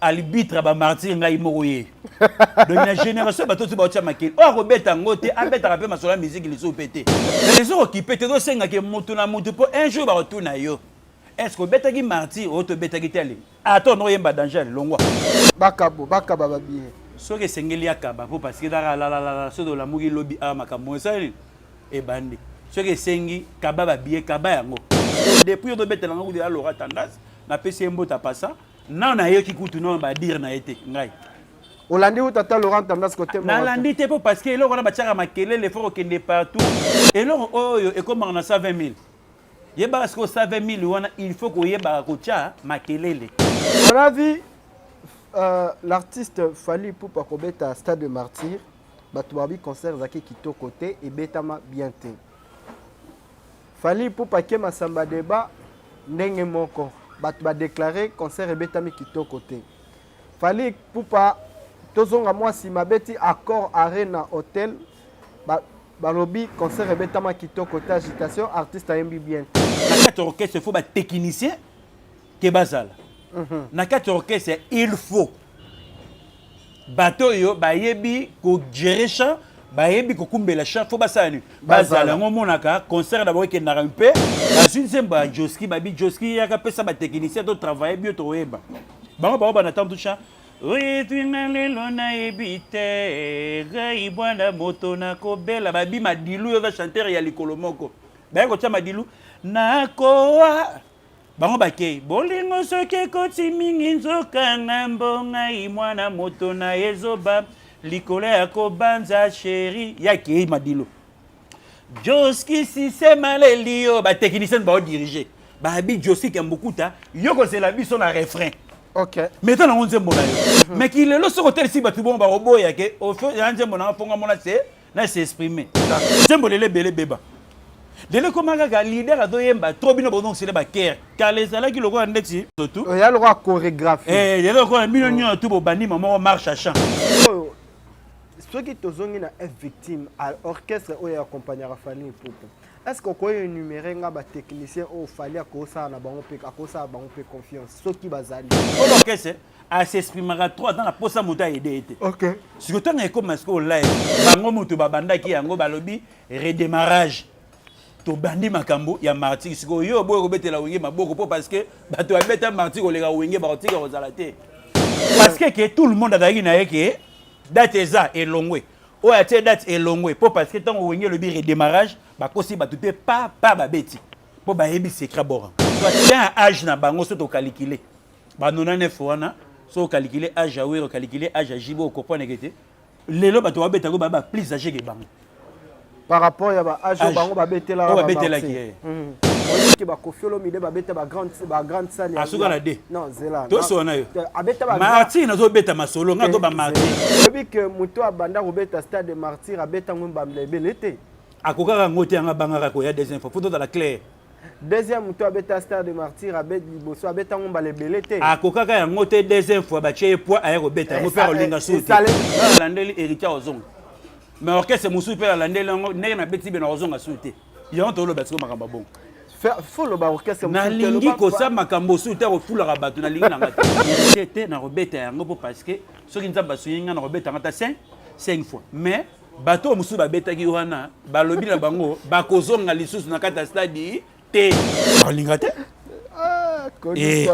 Arbitre ba martyr ngai moko ye. Donc na génération bato tu baotia makeli. Oyo akobeta yango te, abetaka pe masolo ya musique lisusu pe te. Mais ezo kokipe te, tosenga ke mutu na mutu po un jour bakotuna yo. Est-ce que obetaki martyr oyo tobetaki te ale? Ata ono oyemba danger longwa. Bakabo, bakaba ba billet. Soki esengeli akaba po parce que ezaka lalalala soki tolamuki lobi awa makambo esali nini? Ebandi. Soki esengi kaba ba billet kaba yango. Depuis ozo betela nga kutu ya Laura Tendance, napesi ye mbote apasa. Nano nayoki kutu nano ba dire na ye te ngai. Olandi uta ta Laurent Tendance côté moko. Nalandi te po parce que eloko wana batiaka makelele faut kokende partout. Eloko oyo ekomaka na 120 000. Yebaka sikoyo 120 000 wana il faut koyebaka kotia makelele. On a vu euh, l'artiste Fally Ipupa kobeta Stade de Martyrs, bato babi concert ezalaki kitoko te, ebetama bien te. Fally Ipupa ake Massamba Debat ndenge moko batu ba declare concert ebetami kitoko te. Fally Ipupa tozonga mwa sima abeti Accor Arena Hotel ba balobi concert ebetama kitoko te agitation artiste ayembi bien te. Na kati ya orchestre il faut ba techniciens ke bazala. Na kati ya orchestre il faut bato oyo bayebi ko gérer chant bayebi kokumbela chant fo basala nini bazala yango omonaka concert na bango ekendaka mpe bazwi nzembo ya joski babi joski yaka pesa batechnicien to travaille bio tokoyeba bango bango bana tantu chant oyetwinga lelo nayebi te gai bwana moto nakobela babi madilu yo oza chanteur ya likolo moko baye kotya madilu nakoa Bango bakei bolingo soki ekoti mingi nzoka ngambo ngai mwana moto na ezoba likolo ya kobanza sheri ya kei madilo Joski Sise maleli yo ba technicien bao diriger babi Joski Kambukuta yo kozela biso na refrain Ok. Mais eza nango nzembo na yo mais kilelo soki otelisi bato bongo bakoboya ke ya nzembo na fonga mona se na s'exprimer nzembo lelo ebele ebeba lelo ekoma kaka leader azoyemba trop bino bozongisele bakere kala ezalaki lokola ndeti surtout oya lokola chorégraphie eh lelo lokola bino mm. nyonso tu bobandi moko marche à champ oyo soki tozongi na f victime orchestre oyo accompagnaka Fally Ipupa est-ce que okoki énumérer nga ba technicien oyo Fally akosala na bango mpe akosala bango mpe confiance soki bazali oyo orchestre a s'exprimaka trop aza na posa moto aide ye te okay. sikoyo ntango ekoma sikoyo live bango moto babandaki yango balobi redémarrage tobandi makambo ya martyr sikoyo yo oboyi kobetela wenge maboko mpo parce que bato babeta martyr koleka wenge bakotika kozala te parce que ke tout le monde azalaki na ye ke date eza elongwe oyo atie date elongwe mpo parce que ntango wenge elobi redémarrage bakosi bato te pa pa babeti mpo bayebi secret bora soit ya age na bango so tokalikile Ba 99 wana so okalikile age ya wera okalikile age ya JB okomprendre ke te lelo bato babeta yango ba ba plus age ke bango par rapport ya ba age bango babetelaka oyo babetelaki ye hmm. oyiki ba Koffi Olomide babeta ba grande ba grande salle ya asuka na de non zela tosola na yo abeta ba martyr nazobeta masolo nga to ba martyr oyebi ke moto abanda kobeta stade de martyr abeta ngo mbambla ebele te akokaka yango te yanga abangaka koya deuxième fois faut tozala clair Deuxième moto abeta stade de martyr abet liboso abeta ngo mbala ebele te. Akokaka yango te deuxième fois batie ye poids aye kobeta yango mpe akolinga susu te. Alandeli héritier ozonga. Mais orchestre mosusu mpe alandeli yango ndenge nabeti bino akozonga susu te. Yango toloba sikoyo makambo ya bongo. Faut loba orchestre mosusu te. Nalingi kosa makambo mosusu te akofulaka bato nalingi nanga te. Héritier te nakobeta yango mpo parce que soki Nzambe asungi nga nakobeta yango ata 5 5 fois. Mais bato oyo mosusu babetaki wana balobi na bango bakozonga lisusu na kati ya stade te balinga te ah, eh.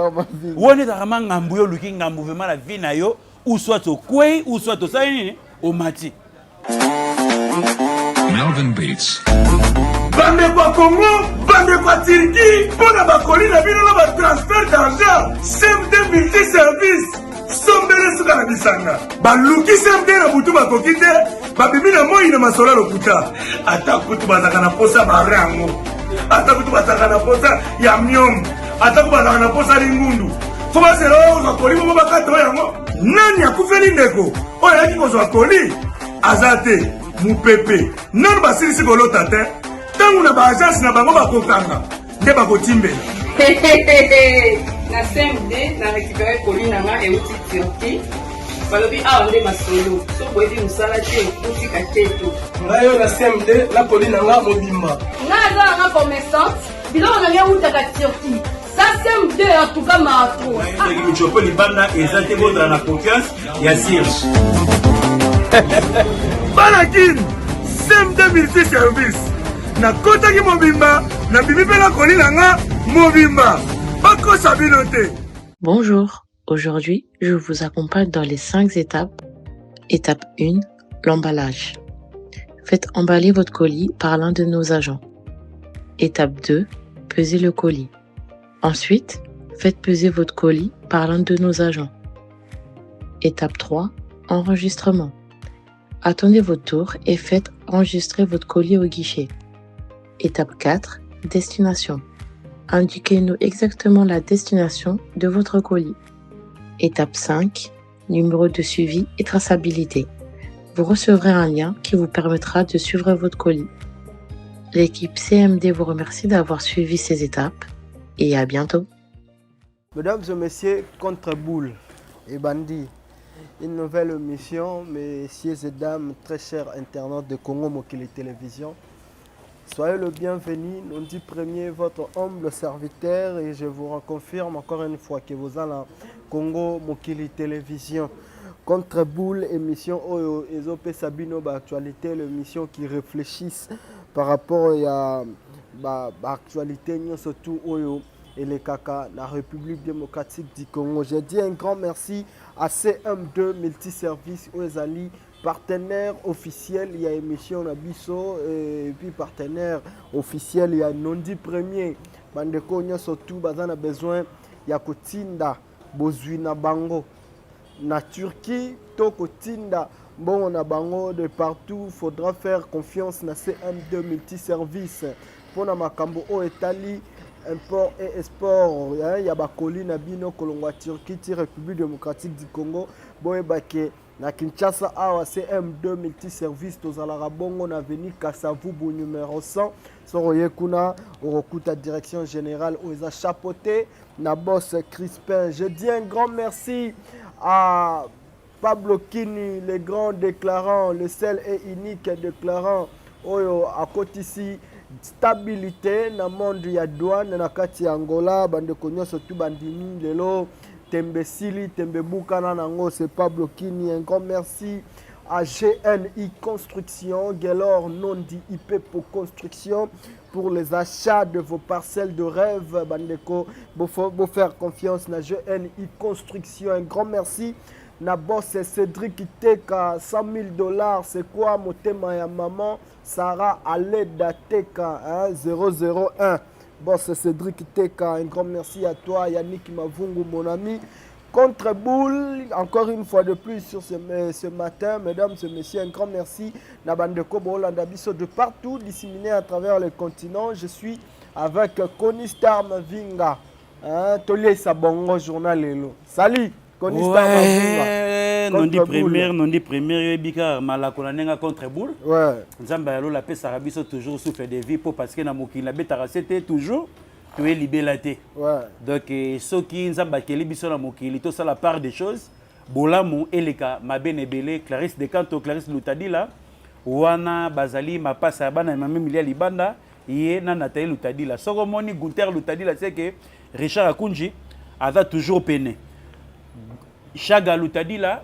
wana ezalaka ma ngambu yo oluki ngambu vraiment na vie na yo ou soit okwei ou soit osali nini omati Melvin Beats. bandeko ya congo bandeko ya turquie mpo na bakoli na bino na batransfert d'argent cmd multi service sombele suka na bisanga baluki cmd na butu bakoki te babimi na moi na masolo ya lokuta ata kutu bazalaka na posa bare yango ata kutu bazalaka na posa ya miom ata kutu bazalaka na posa lingundu fo bazela oyo kozwa koli bongo bakata oyo yango nani akufeli ndeko oyo ayaki kozwa koli aza te mopepe nanu basilisi kolota te ntango na baagence na bango bakokanga nde bakotimbela na cmd na récupéré colis na nga euti turquie balobi awa nde masolo so boyebi mosala te otika keto ngai oyo na cmd na colis na nga mobimba nga aza nanga commerçante biloko na nga eutaka turquie ça. CM2 en tout cas maatro. Soki michopo libanda eza te bozala na confiance ya sir. Bana Kin, CM2 multi service. Nakotaki mobimba, nabimi mpe nakoli na nga mobimba. Bakosa bino te. Bonjour, aujourd'hui je vous accompagne dans les 5 étapes. Étape 1, l'emballage. Faites emballer votre colis par l'un de nos agents. Étape 2, pesez le colis. Ensuite, faites peser votre colis par l'un de nos agents. Étape 3, enregistrement. Attendez votre tour et faites enregistrer votre colis au guichet. Étape 4, destination. Indiquez-nous exactement la destination de votre colis. Étape 5, numéro de suivi et traçabilité. Vous recevrez un lien qui vous permettra de suivre votre colis. L'équipe CMD vous remercie d'avoir suivi ces étapes et à bientôt. Mesdames et messieurs, contre-boule et bandits, une nouvelle émission, messieurs et dames, très chers internautes de Congo Mokili Télévision. Soyez le bienvenu, dit premier, votre humble serviteur, et je vous reconfirme encore une fois que vous allez Congo Mokili Télévision. Contre-boule, émission oyo ezopesa bino ba actualité, l'émission qui réfléchissent par rapport ya ba, ba actualité nyonso tout oyo elekaka la République démocratique du Congo. Je dis un grand merci à CM2 Multiservice oyo ezali partenaire officiel ya émission na biso et puis partenaire officiel ya Nondi Premier. Bandeko nyonso tout baza na besoin ya kotinda bozwi na bango na Turquie to kotinda mbongo na bango de partout, faudra faire confiance na CM2 Multiservice mpona makambo oyo etali import et export ya bakoli na bino kolongwa Turquie ti République démocratique du Congo. Boyeba ke na Kinshasa awa, CM2 Multiservice tozalaka bongo na avenue Kasavubu numéro 100. Soki oye kuna, okokuta direction générale oyo eza chapeauté na boss Crispin. Je dis un grand merci à Pablo Kini, le grand déclarant, le seul et unique déclarant oyo akotisi stabilité na monde ya douane na kati ya Angola. Bandeko nyonso tu bandimi lelo tembe sili, tembe bukana nango, c'est Pablo Kini. Un grand merci à GNI Construction, Gelor Nondi IP pour Construction, pour les achats de vos parcelles de rêve. Bandeko, bo faire confiance na GNI Construction. Un grand merci na boss Cédric Teka, 100 000 $, c'est quoi motema ya maman Sarah Aleda Teka, hein, 001. Boss Cédric Teka, un grand merci à toi, Yannick Mavungu, mon ami. Contre boule, encore une fois de plus sur ce matin, mesdames et messieurs, un grand merci. Na bandeko bolanda biso de partout, disséminé à travers le continent. Je suis avec Connie Star Mavinga. Hein, Tolié Sabongo, journal Lelo. Salut, Connie Star Mavinga. Ouais, nondi première, nondi première, yoyebi kaka malako na ndenge contre boule. Nzambe ya lola apesaka biso toujours souffle de vie mpo parce que na mokili nabetaka se te, toujours toye libela te. Donc soki Nzambe akeli biso na mokili, tosala part des choses, bolamu eleka mabe na ebele. Clarisse de Canto, Clarisse Lutadila wana bazali mapasa ya bana ya mame Milia libanda, ye na Nathalie Lutadila. Soki omoni Gunter Lutadila, seke Richard Akunji aza toujours pene. Chaga Lutadila,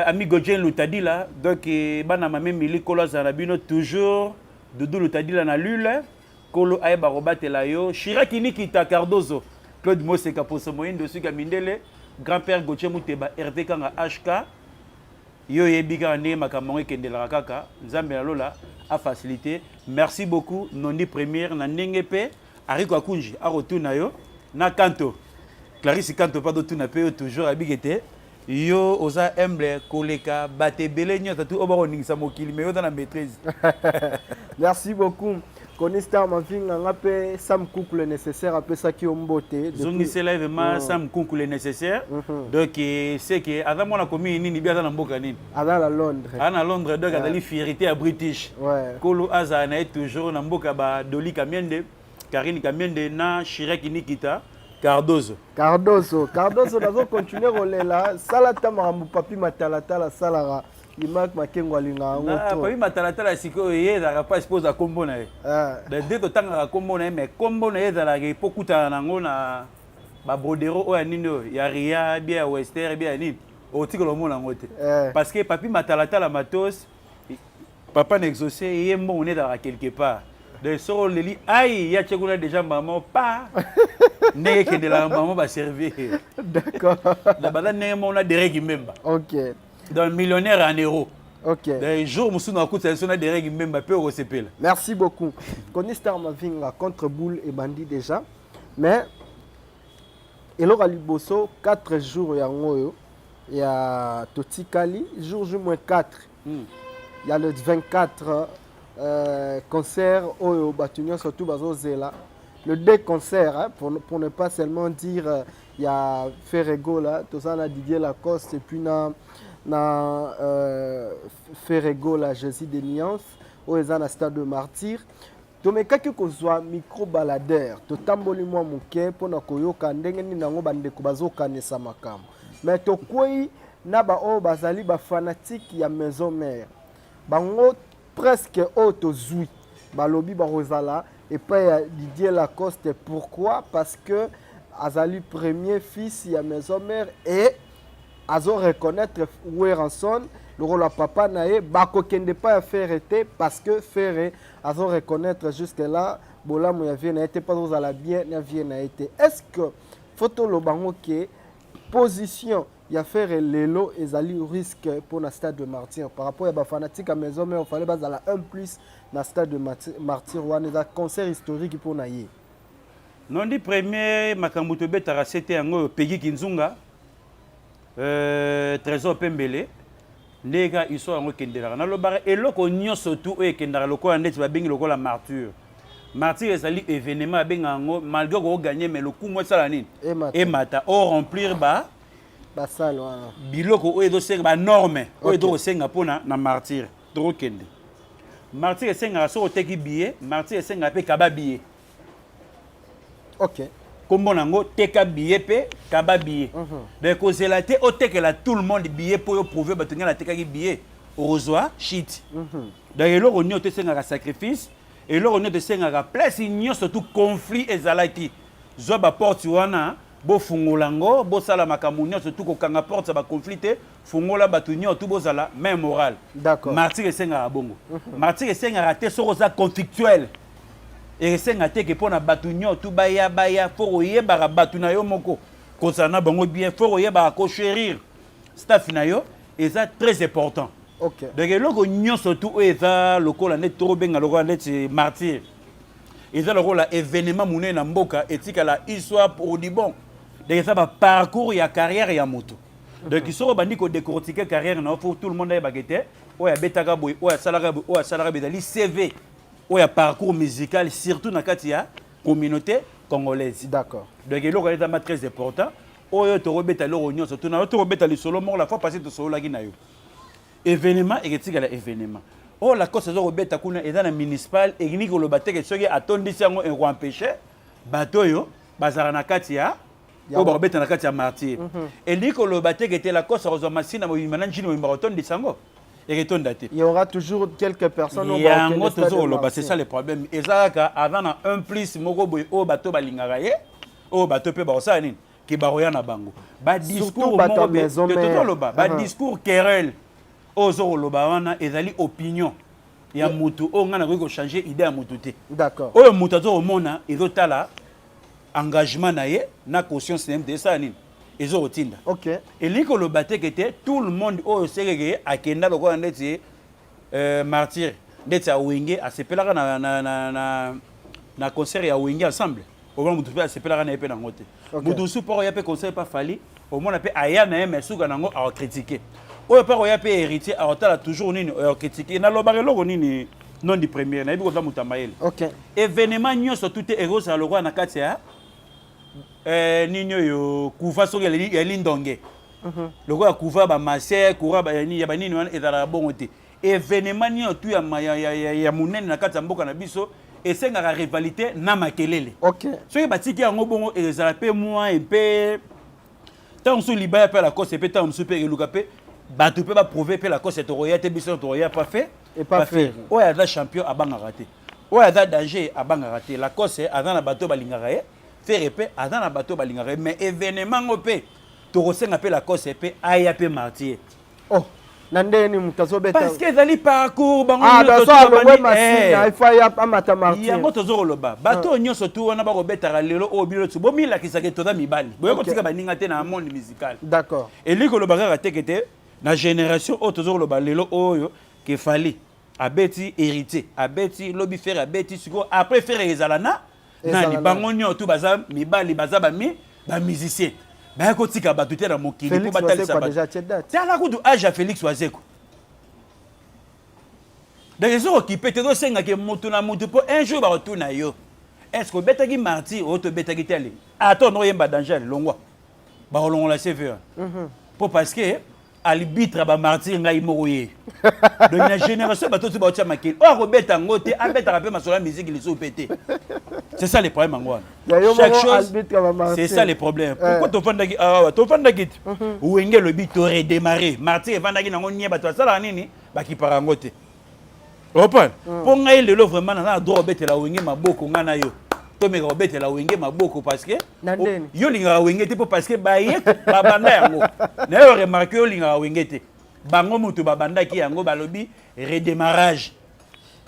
amigo Jane Lutadila, donc bana mame Mili, kolo azala na bino toujours. Dudu Lutadila na lule, kolo ayeba kobatela yo. Shiraki Nikita Cardozo, Claude Moseka, Poso Moyindo, suka mindele, grand-père Gauthier Muteba, Hervé Kanga HK, yo oyebi kaka ndenge makambo yango ekendelaka kaka. Nzambe na lola afacilité. Merci beaucoup, Nondi Première, na ndenge mpe Ariko Akunji akotuna yo na Kanto Clarisse Kanto mpe azotuna mpe yo toujours, abiki te yo oza humble koleka bato ebele nyonso tu oyo bakoningisa mokili, mais yo oza na maîtrise. Merci beaucoup. Connie Star Mavinga, nga mpe Sam Cook le nécessaire apesaki yo mbote. Zongisela ye vraiment Sam Kunku le nécessaire. Donc c'est que aza mwana komi nini bi aza na mboka nini? Aza na Londres. Aza na Londres, donc azali fierté ya British. Kolo azala na ye toujours na mboka badoli Kamiende, Karine Kamiende na Shiraki Nikita Cardozo. Cardozo, Cardozo, nazocontinue kolela. Sala ta makambo papi matalatala asalaka. Imak Makengo alingaka yango trop. Papi Matalatala sikoyo ye ezalaka mpasi mpo oza nkombo na ye. Nde totangaka nkombo na ye, mais nkombo na ye ezalaka mpo okutana nango na babrodero oyo ya nini, oyo ya ria bia, ya wester bia, ya nini, otikala omona yango te. Parce que Papi Matalatala Matos, papa na exaucé, ye mbongo nde ezalaka quelque part. Donc soki oleli ai ya tie kuna déjà mama pa ndenge ekendelaka mama baservir. Na baza ndenge moko na Derek Mbemba. Donc millionnaire en euro. Donc jour mosusu nakutisa biso na Derek Mbemba mpe okosepela. Merci beaucoup. Koni Star Mavinga contre boule ebandi déjà, mais eloko ya liboso, 4 jours yango oyo ya totikali, jour J moins 4. Ya le 24, concert oyo bato nyonso tu bazozela, le deux concert, hein, pour ne pas seulement dire ya Ferre Gola, toza na Didier Lacoste et puis na Ferre Gola Jésus de Nuance, oyo eza na stade de Martyr. Tomekaki kozwa micro baladeur, totamboli mwa moke mpona koyoka ndenge nini yango bandeko bazokanisa makambo, mais tokwei na baoyo bazali bafanatiques ya Maison Mère. Bango presque oyo tozwi balobi bakozala epai ya Didier Lacoste. Pourquoi? Parce que azali premier fils ya Maison Mère et azo reconnaître Werrason lokola papa na ye. Bakokende epai ya Ferre te parce que Ferre azo reconnaître jusque là bolamu ya vie na ye te, mpo azozala bien na vie na ye te. Est ce que faut toloba ngo ke position ya Ferre lelo ezali risque mpona stade de Martyr par rapport ya bafanatiques ya Maison Mère? Ofale bazala un plus na stade de Martyr wana, eza concert historique mpona ye. Nondi premier, makambo tobetaka sete yango oyo Pegi Kinzunga, Trésor Pembele, ndenge kaka histoire yango ekendelaka. Nalobaka eloko nyonso tu oyo ekendaka lokola ndeti babengi lokola Martyr. Martyr ezali événement babengaka yango, malgré kokoganye, mais lokumu esala nini? Emata. Emata, oremplir ba basale wana. Biloko oyo ezosenga, banorme oyo ezokosenga mpona na Martyr. Tokokende Martyr, esengaka soki oteki billet, Martyr esengaka mpe kaba billet. Kombo nango teka billet mpe kaba billet. Donc kozela te otekela tout le monde billet mpo oyo prouve bato ngai natekaki billet, okozwa shit. Donc eloko nyonso esengaka sacrifice, eloko nyonso esengaka place nyonso tu conflit ezalaki, zwa baporte wana, bofungola yango, bosala makambo nyonso tu, kokanga porte ya baconflit te, fungola bato nyonso tu, bozala même moral. Martyr esengaka bongo. Martyr esengaka te soki oza conflictuel, esenga te ke mpo na bato nyonso tu baya baya. Faut koyebaka bato na yo moko, kozala na bango bien, faut koyebaka kochérir staff na yo, eza très important. Donc eloko nyonso tu oyo eza lokola neti tokobenga lokola neti Martyr, eza lokola événement monene na mboka, etikala histoire pour du bon. Donc eza baparcours ya carrière ya moto. Donc soki obandi kodécortiquer carrière na yo, faut tout le monde ayebaka ete oyo abetaka boye, oyo asalaka boye, oyo asalaka boye, ezali CV oyo ya parcours musical, surtout na kati ya communauté congolaise. Donc eloko ezama très important oyo tokobeta eloko nyonso tuna yo, tokobeta lisolo moko. La fois passée tosololaki na yo, événement eketikala événement. Oyo Lacoste aza kobeta kuna eza na municipal, elingi koloba teke soki atondisi yango, ekoempêche bato oyo bazalaka na kati ya oyo bakobeta na kati ya Martyr. Elingi koloba teke te Lacoste akozwa masina mobimba na njini mobimba kotondisa yango, eketonda te. Il y aura toujours quelques personnes. Yango tozokoloba, c'est ça le problème. Eza kaka aza na un plus moko boye oyo bato balingaka ye, oyo bato mpe bakosala nini ke bakoya na bango badiscours moko. Tozoloba badiscours querelle oyo ozokoloba wana ezali opinion ya mutu oyo ngai nakoki kochange idée ya mutu te. Oyo mutu azokomona, ezotala engagement na ye na conscience na ye, mutu esala nini ezokotinda. Elingi koloba te ke te tout le monde oyo sekeke akenda lokola ndeti Martyr, ndeti awenge asepelaka na concert ya Wenge ensemble, omona motu mpe asepelaka na ye mpe nango te. Motu mosusu mpo akoya mpe concert epa Fally, omona mpe aya na ye, mais suka nango akocritiquer. Oyo mpe akoya mpe Héritier, akotala toujours nini akocritiquer. Nalobaka eloko nini, non du première, nayebi koza moto ya mayele. Événement nyonso tu te ekozala lokola na kati ya nini oyo kuva, soki ya lindonge, lokola kuva bamaser courant ya banini wana, ezalaka bongo te. Événement nyonso tu ya monene na kati ya mboka na biso esengaka rivalité na makelele. Soki batiki yango bongo, ezala mpe mwa mpe ntango mosusu libaya mpe Lacoste mpe ntango mosusu mpe eluka mpe. Bato mpe baprouve mpe Lacoste, tokoya te, biso tokoya pas fait. Epa Ferre. Oyo aza champion abangaka te, oyo aza danger abangaka te. Lacoste aza na bato balingaka ye, Ferre mpe aza na bato balingaka ye, mais événement ngo mpe tokosenga mpe Lacoste mpe aya mpe Martyr. Oh, na ndenge nini moto azobeta? Parce que ezali parcours bango. Ah, nyonso alongwe Masina, il faut aya amata Martyr. Yango tozo koloba, bato oyo nyonso tu wana bakobetaka lelo oyo, bino tu bomilakisaka toza mibali, boye kotika baninga te na monde musical. Elingi koloba kaka teke te na génération oyo tozo koloba lelo oyo ke Fally abeti, Héritier abeti lobi, Ferre abeti sikoyo, après Ferre ezala na nani? Bango nyonso tu baza mibali, baza bami bamusicien, baya kotika bato te na mokili mpo batalisa bato. Tala kutu age ya Félix Wazekwa. Donc ezokokipe te, ezosengaki motu na motu mpo un jour bakotuna yo: est ce que obetaki Martyr? Oyo tobetaki te, ale ata ono oyemba danger, longwa, bakolongola CV wana mpo parce que arbitre bamartyr ngai moko ye. Donc na génération bato ti baotya makili, oyo akobeta yango te, abetaka mpe masolo ya musique lisusu mpe te. C'est ça le problème yango wana. Chaque chose, c'est ça le problème. Pourquoi tofandaki awa? Tofandaki te, Wenge elobi to redémarrer, Martyr evandaki nango nie, bato basalaka nini? Bakipaka yango te, comprendre? Mpo ngai lelo vraiment naza na droit obetela Wenge maboko. Ngai na yo tomeka kobetela Wenge maboko parce que yo olingaka Wenge te, mpo parce que baye babanda yango na yo. Remarque, yo olingaka Wenge te, bango moto babandaki yango, balobi redémarrage,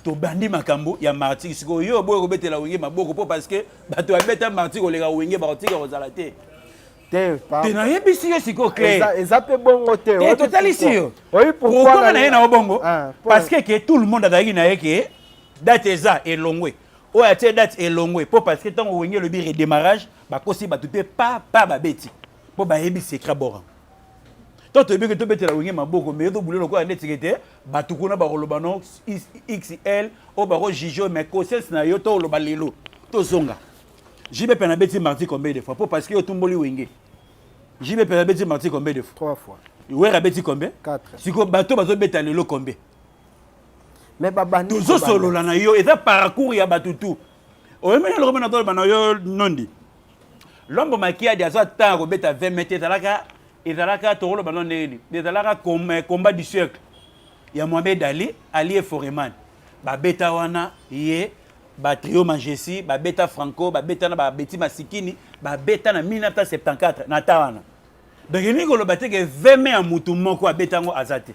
tobandi makambo ya Martyr. Sikoyo yo oboyi kobetela Wenge maboko mpo parce que bato babeta Martyr koleka Wenge, bakotika kozala te. Te. Te, nayebisi yo sikoyo clair. Eza mpe bongo te. Te, totalisi yo pourquoi na ye na yo bongo, parce que ke tout le monde azalaki na ye ke date eza elongwe, oyo atie date elongwe, mpo parce que ntango Wenge elobi redémarrage, bakosi bato te, pa pa babeti mpo bayebi secret boran to toyebi ke tobetela Wenge maboko. Mais yo tobule lokola neti te, bato kuna bakoloba no xl oyo bakojuge, mais conscience na yo to oloba lelo tozonga. JB mpe nabeti Martyr combien de fois? Mpo parce que yo otumboli Wenge. JB mpe nabeti Martyr combien de fois? Trois fois. Wera abeti combien? Quatre. Sikoyo bato bazobeta lelo combien? Mais babandi. Tozosolola na yo, eza parcours ya bato tu oyemeni. Eloko mpe nazoloba na yo, nondi Lombo Makiadi azwa temps ya kobeta 20 mètre. Ezalaka tokoloba no ndenge nini, ezalaka combat du siècle ya Mohamed Ali, Ali e Foreman babeta wana, ye batrio Magesi babeta, Franco babeta na babeti masikini babeta na 1974 na ta wana. Donc elingi koloba te ke 20 mai ya mutu moko abeta yango aza te.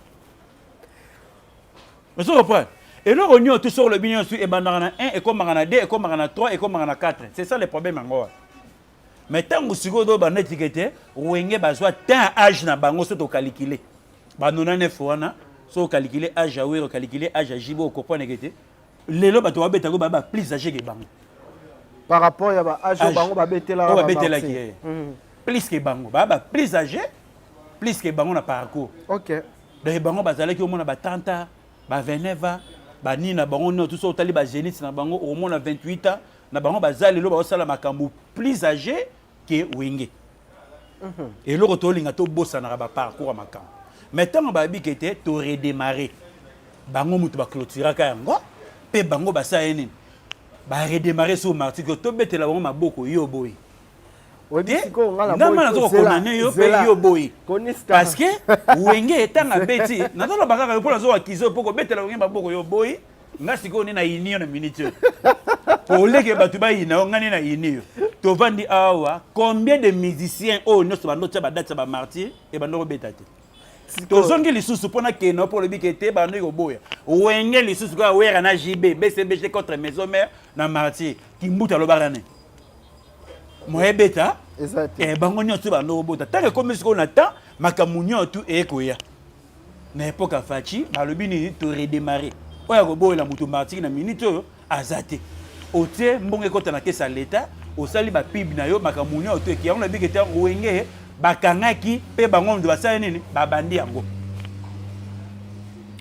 Ozo comprendre? Eloko nyonso tu soki olobi nyonso ebandaka na 1, ekomaka na 2, ekomaka na 3, ekomaka na 4. C'est ça le problème yango wana. Mais ntango sikoyo oyo banda etike te, Wenge bazwa temps age na bango. So tokalikile ba 99 wana, so okalikile age ya Were, okalikile age ya JB, okomprendre ke te lelo bato babetako baya ba plus âgé ke bango. Par rapport ya ba âge oyo bango babetelaka. Oyo babetelaki ye, plus ke bango, baya ba plus âgé plus ke bango na parcours. Donc bango bazalaki omona ba 30 ans, ba 29 ans, banini na bango nyonso. So otali bazénith na bango, okomona 28 ans na bango, baza lelo baosala makambo plus âgé ke Wenge. Eloko tolinga tobosanaka baparcours ya makambo, mais ntango bayebi ke te toredémarre, bango moto baclôturaka yango mpe bango basala ye nini? Baredémarre sur Martyr, ke tobetela bango maboko. Yo boye ngama naza kokondane yo mpe yo boye parce que Wenge ntango abeti, nazoloba kaka yo mpo nazowakize mpo kobetela Wenge maboko, yo boye. Nga sikoyo nde na yini yo na minute oyo, oleke bato bayina yo, nga nde na yini yo. Tovandi awa, combien de musiciens oyo nyonso bando tia badate ya bamartyr ebando kobeta te? Tozongi lisusu mpona keno mpo olobi ke te, bando koboya Wenge lisusu kaka Wera na JB, BCBG contre Maison Mère na Martyr. Kimbuta alobaka ne moyebeta bango nyonso bando kobota. Ntango ekomi sikoyo na temps, makambo nyonso tu eyekoya na époque ya Fatshi, balobi nini? To redémarrer. Oyo akoboyela moto Martyr na minute oyo aza te. Otie mbongo ekɔta na caisse ya leta, osali bapub na yo, makambo nyonso to eki yango. Nabiki te, Wenge bakangaki mpe bango moto basali nini? Babandi yango.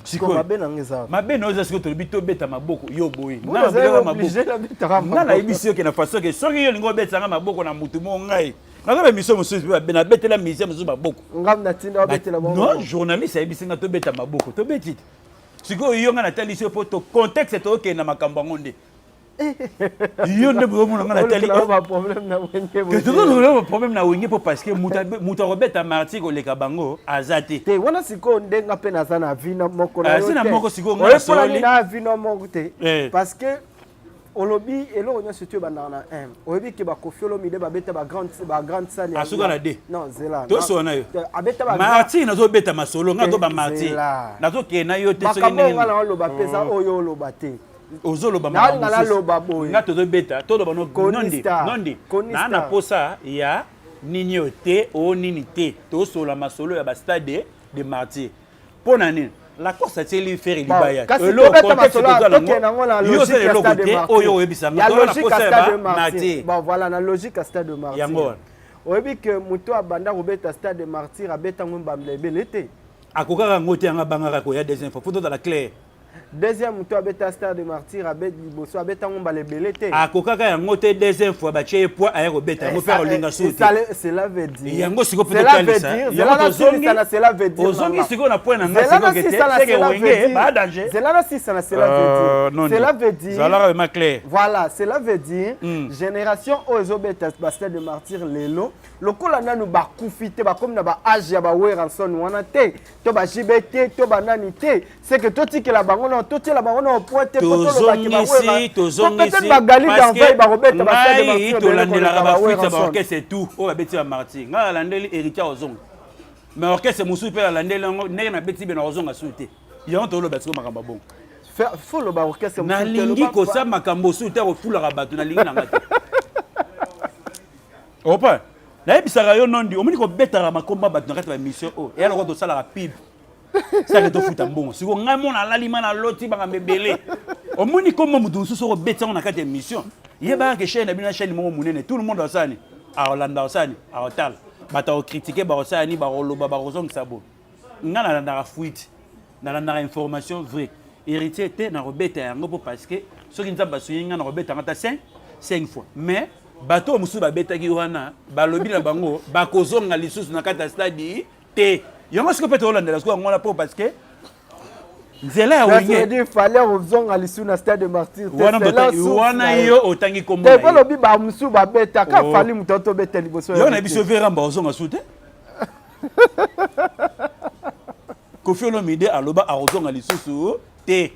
Sikoyo mabe na nga eza? Mabe na oyo eza sikoyo tolobi tobeta maboko, yo boye. Nga nayebisi yo ke na façon ke soki yo olingi obetanga maboko na motu moko, ngai naza ba émission mosusu nabetela musicien mosusu maboko. Ngam natinda obetela bango? Non, journaliste ayebisi nga tobeta maboko, tobeti te. Sikoyo yo, nga natalisi yo mpo to contexte tookende na makambo yango nde. Yo nde bozomona nga natali problème na Wenge. Tozoloba problème na Wenge mpo parce que moto akobeta Martyr koleka bango aza te. Te, wana sikoyo nde nga mpe naza na vie moko na yo na moko sikoyo nga nasololi na vie na moko te, parce que olobi eloko nyonso to ebandaka na 1. Oyebi ke baKoffi Olomide babeta bagrande salle. Asuka na d. Non, zela. Tosola na yo. Abeta. Martyr, nazobeta masolo nga to bamartyr, nazokende na yo te soki ndenge nga na oloba mpe eza oyo oloba te. Ozoloba. Nalinga naloba boye. Nga tozobeta, toloba nondi nondi naa na posa ya nini oyo te, o nini te. Tosola masolo ya bastade de Martyr. Mpo na nini Lacoste atieli Ferre libaya? Yo osala eloko te oyo oyebisanga na posa ya Martyr. Bon, voilà, na logique ya stade de Martyr. Yango wana. Oyebi ke moto abanda kobeta stade de Martyr, abeta ngo mbambela ebele te. Akokaka yango te, yango abangaka koya deuxième fois. Faut tozala clair. Deuxième, moto abeta stade de Martyr, abet liboso, abeta ngo mbala ebele te. Akokaka yango te. Deuxième fois batie ye poids, aya kobeta yango mpe akolinga su te. Cela veut dire Yango sikoyo mpo totalisa yango. Ozongi sikoyo na point na nga sikoyo ke te seke Wenge ba danger. Zela na sisa na cela veut dire. Cela veut dire Zalaka vraiment clair. Voilà, cela veut dire génération oyo ezobeta bastade de Martyr lelo, lokola nanu bakufi te, bakomi na baage ya baWerrason wana te, to baJB te, to banani te, c'est que totikela bango na totiela bango na point te. Tozongisi, tozongisi. Bagali d'enveille bakobeta. Ngai tolandelaka bafuite ya baorchestre tout oyo babeti ba Martyr. Ngai nalandeli Héritier ozonga, mais orchestre mosusu mpe nalandeli yango ndenge nabeti be na kozonga su te. Yango toloba sikoyo makambo ya bongo. Faut loba orchestre. Nalingi kosala makambo osusu te, kofulaka bato nalingi nanga te. Opa nayebisaka yo nondi, omoni kobetaka makomba bato na kati ya bamission oyo eya lokola tosalaka pub sake tofuta mbongo. Sikoyo ngai mona alali ma naloti makambo ebele. Omoni kombo moto mosusu okobeti yango na kati ya émission, yebaka ke chaîne na bino na chaîne moko monene, tout le monde asani akolanda, osani akotala, bato akocritiquer, bakosala nini, bakoloba, bakozongisa bo. Ngai nalandaka fuite, nalandaka information vrai. Héritier te, nakobeta yango mpo parce que soki Nzambe asungi ngai, nakobeta yango ata 5 fois. Mais bato oyo mosusu babetaki wana, balobi na bango bakozonga lisusu na kati ya stade te. Yango sikoyo mpe tokolandela sikoyo yango wana mpo parce que nzela ya Wenge Fallait ozonga lisusu na stade de Martyr. Wana yo otangi kombo. Te, balobi bamosusu babetaka, Fally moto atobeta liboso. Yo na biso veramba ozonga su te. Koffi Olomide aloba akozonga lisusu te.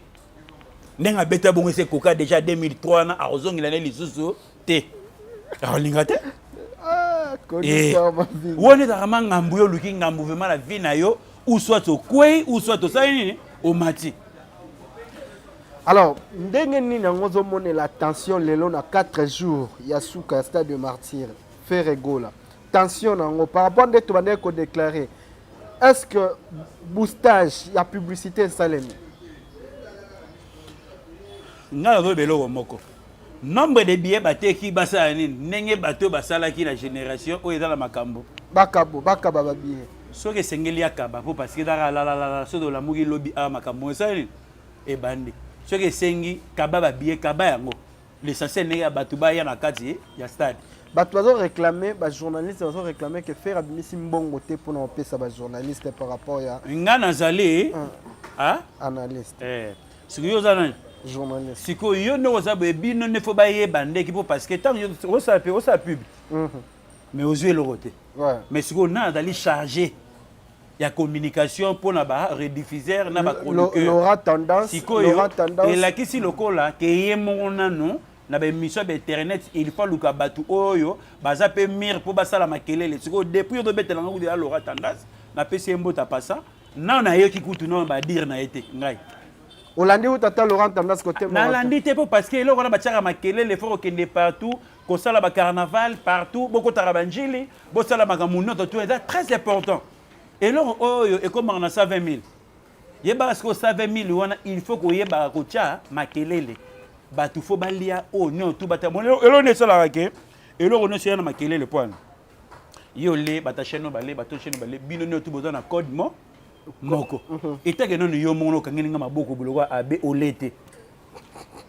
Ndenge abeta bongo esi ekoka déjà 2003 wana, akozongela ne lisusu te, akolinga te. Wana ezalaka ma ngambu. Yo oluki ngambu vraiment na vie na yo, ou soit okwei, ou soit osali nini, omati. Alors, ndenge nini yango ozomonela tension lelo na 4 jours ya suka ya stade de Martyr, Ferre Gola, tension nango par rapport nde tobandaki kodéclarer? Est ce que boostage ya publicité esalemi? Ngai nazoyeba eloko moko: nombre de billets bateki, basala nini, ndenge bato oyo basalaki na génération oyo eza na makambo. Bakabo, bakaba babillet. Soki esengeli akaba mpo parce que ezaka alalalala, soki olamuki lobi awa makambo esali nini ebandi. Soki esengi kaba babillet, kaba yango. L'essentiel ndenge ya bato baya na kati ya stade. Bato bazoréclame, bajournaliste bazoréclame ke Ferre abimisi mbongo te mpona kopesa bajournaliste par rapport ya Nga nazali analyste. Eh, sikoyo yo oza nani? Journaliste. Sikoyo yo nde oza boye, bino nde faut bayeba ndeki mpo parce que ntango yo osala mpe osala pub, mais ozwi eloko te. Mais sikoyo na azali chargé ya communication mpona barediffuseur na bachroniqueur. Laura Tendance. Sikoyo Laura Tendance. Elakisi lokola ke ye moko nano na baémission ya bainternet, il faut aluka bato oyo baza mpe mire mpo basala makelele. Sikoyo depuis oyo tobetelanga kutu ya Laura Tendance, napesi ye mbota pasa nano nayoki kutu nano badire na ye te ngai. Olandi uta ata Laurent Tendance kote moko te? Nalandi te mpo parce que eloko wana batiaka makelele, faut kokende partout, kosala bacarnaval partout, bokotaka banjili, bosala makambo nyonso tout. Eza très important. Eloko oyo ekomaka na 120 000, yebaka sikoyo 120 000 wana, il faut koyebaka kotya makelele, bato faut balia oyo nyonso tu bata. Eloko nde esalaka ke eloko nyonso eya na makelele po wana yo le bato chaîne oyo bale, bato chaîne bale, bino nyonso tu boza na code mo moko. Etake nano yo moko okangeli nga maboko biloko abe ole te.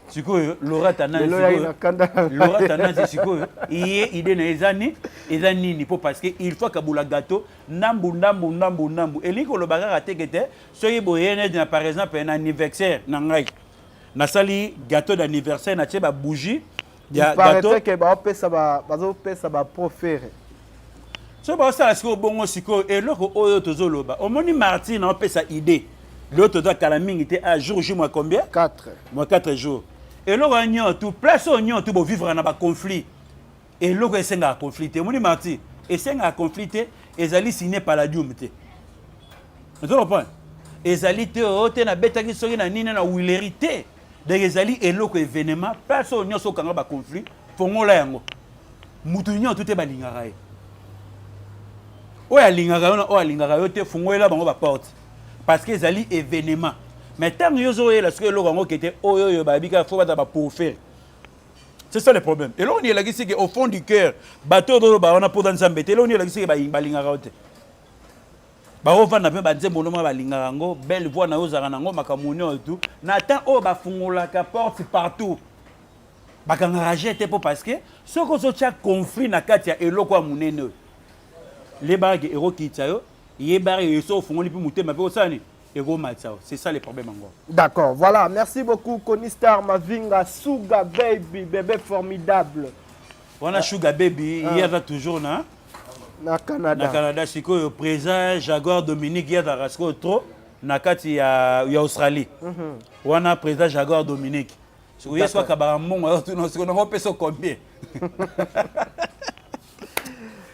Sikoyo Laura Tendance, Laura Tendance sikoyo ye idée na eza ni eza nini? Mpo parce que il faut akabola gâteau ndambu ndambu ndambu ndambu. Elingi koloba kaka teke te soki boye neti na par exemple na anniversaire na ngai. Nasali gâteau d'anniversaire, natie ba bougie ya Il paraîtrait gâteau. que baopesa bazopesa ba pro Ferre. So baosala sikoyo bongo, sikoyo eloko oyo tozoloba, omoni Martin aopesa idée lelo, toza kala mingi te, a jour J moins combien? 4. Moins 4 jours. Eloko ya nyonso, place oyo nyonso bovivre na baconflit, eloko esengaka conflit te. Omoni Martin, esengaka conflit te, ezali signé palladium te, ozo comprendre? Ezali te oyo te nabetaki soki na nini na wileri te. Donc ezali eloko événement, place oyo nyonso okanga baconflit, fongola yango. Mutu nyonso te balingaka ye, oyo alingaka yo na oyo alingaka yo te, fungolela bango baporte, parce que ezali événement. Mais ntango yo ozoyela soki eloko yango kete oyo oyo bayebi kaka fo baza bapour Ferre, c'est ça le problème. Eloko nini elakisi ke au fond du cœur bato oyo toloba wana mpoza Nzambe te? Eloko nini elakisi ke balingaka yo te? Baovanda mpe banzembo ndoma balingaka yango, belle voix na yo, ozalaka nango, makambo nyonso tu na temps oyo bafungolaka porte partout, bakangaka je te, mpo parce que soki ozotia conflit na kati ya eloko ya monene oyo, lebaka ekokitisa yo, yebaka eso ofungoli mpe motema mpe osala nini, ekomatisa yo. C'est ça le problème yango. D'accord, voilà, merci beaucoup Kony Star Mavinga, Suga Baby, bébé formidable. Wana Sugar Baby, ye aza toujours na na Canada. Na Canada. Sikoyo président Jaguar Dominique, ye azalaka sikoyo trop na kati ya Australie. Wana président Jaguar Dominique, sikoyo ye so akabaka mbongo, azotuna sikoyo nango opesa combien.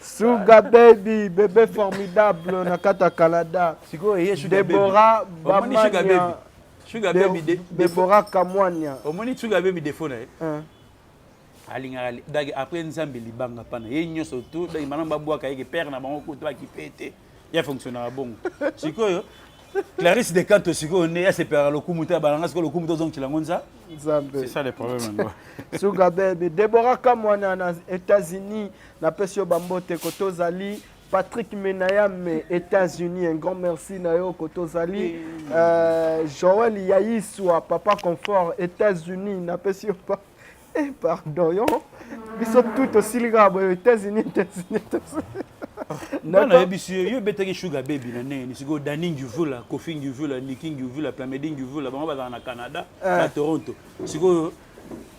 Suga Baby, bébé formidable na kati ya Canada. Sikoyo ye Sugar Baby. Deborah Omoni Sugar Baby? Bamania. Sugar Baby Deborah Kamwania. Omoni Sugar Baby, défaut na ye, Hein. alingaka donc après Nzambe libanga mpana ye nyonso tu. Donc malamu babwaka ye ke père na bango kutu akipe te, ye fonctionnaka bongo. Sikoyo Clarisse de Canto, sikoyo nde asepelaka lokumu te, abalanga sikoyo lokumu te, ozongitela yango nza Nzambe. C'est ça le problème yango. Suga Baby, Deborah Kamwana na États-Unis, napesi yo bambote koto ozali. Patrick Menayame, États-Unis, un grand merci na yo koto ozali. Joël Yaiswa, Papa Confort, États-Unis, napesi yo pa. Eh, pardon yo. Biso tout osili kaka boye États-Unis, États-Unis, États-Unis. Nga nayebisi yo, yo ebetaki Sugar Baby na ndenge nini? Sikoyo Dani Nguvula, Kofi Nguvula, Niki Nguvula, Plamedi Nguvula, bango bazala na Canada, na Toronto. Sikoyo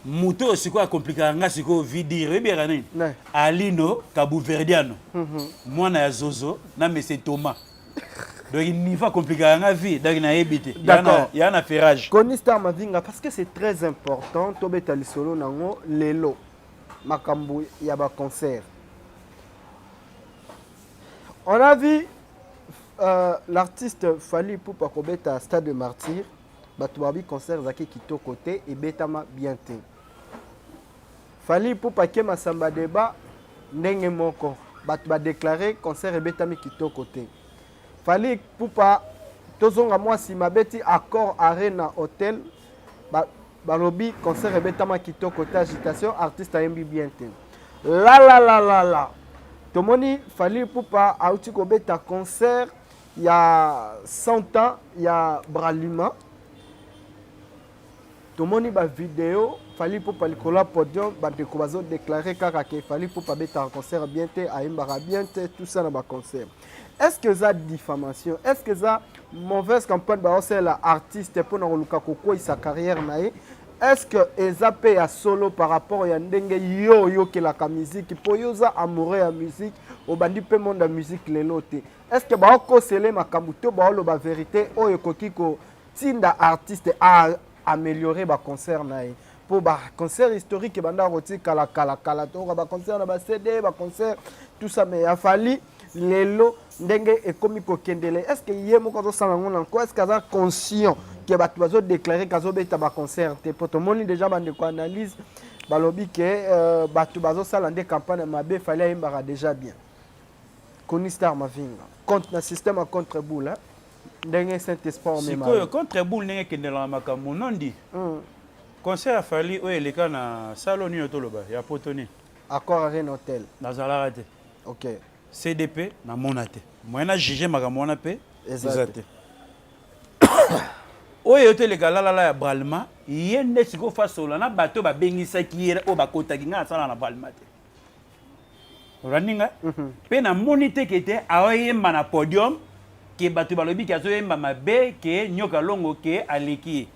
moto oyo sikoyo akomplikaka nga sikoyo vidire, oyebiyaka nini? Ne. Alino Kabuverdiano, mwana ya Zozo na Mese Thomas. Donc niveau akomplikaka nga vie, donc nayebi te. Ya na ferrage. Kony Star Mavinga, parce que c'est très important, tobeta lisolo nango lelo, makambo ya ba concert. On a vu l'artiste Fally Ipupa kobeta Stade de Martyr, bato babi concert ezalaki kitoko te, ebetama bien te. Fally Ipupa ke Masamba Débat ndenge moko, bato badéclare concert ebetami kitoko te. Fally Ipupa, tozonga mwa nsima, abeti Accor Arena Hotel, balobi concert ebetama kitoko te, agitation, artiste ayembi bien te. Lalalalala, tomoni Fally Ipupa auti kobeta concert ya 100 ans ya Bralima, tomoni bavideo Fally Ipupa likolo ya podium, bandeko bazodéclare kaka ke Fally Ipupa abetaka concert bien te, ayembaka bien te, tout ça na baconcert. Est ce que eza diffamation? Est ce que eza mauvaise campagne baosalela artiste mpona koluka kokweyisa carrière na ye? Est ce que eza mpe ya solo par rapport ya ndenge yo oyokelaka musique, mpo yo oza amoureux ya musique, obandi mpe monde ya musique lelo te? Est ce que baokosele makambo to baoloba vérité oyo ekoki kotinda artiste a améliorer baconcert na ye? Mpo baconcert historique ebanda kotikala kala kala, toyoka baconcert na baCD, baconcert, tout ça, mais ya Fally lelo ndenge ekomi kokendele, est ce que ye moko azosala yango na nko? Est ce que aza conscient ke bato bazodéclare ke azobeta baconcert te? Mpo tomoni déjà bandeko analyse balobi ke bato bazosala nde campagne ya mabe, Fally ayembaka déjà bien. Kony Star Mavinga, contre na système ya contre boule, ndenge Saint Esprit omema. Sikoyo contre boule, ndenge ekendelaka makambo nondi, concert ya Fally oyo eleka na salo nini toloba ya poto nini? Accor Arena Hotel. Nazalaka te. CDP namona te, moyen na juge makambo wana mpe eza te. Oyo teleka lalala ya Bralima, ye nde sikoyo fasola na bato babengisaki ye oyo bakotaki. Ngai nasala na Bralima te, olandi ngai mpe namoni te ke te aoyemba na podium ke bato balobi ke azoyemba mabe, ke Nyoka Longo ke aleki ye.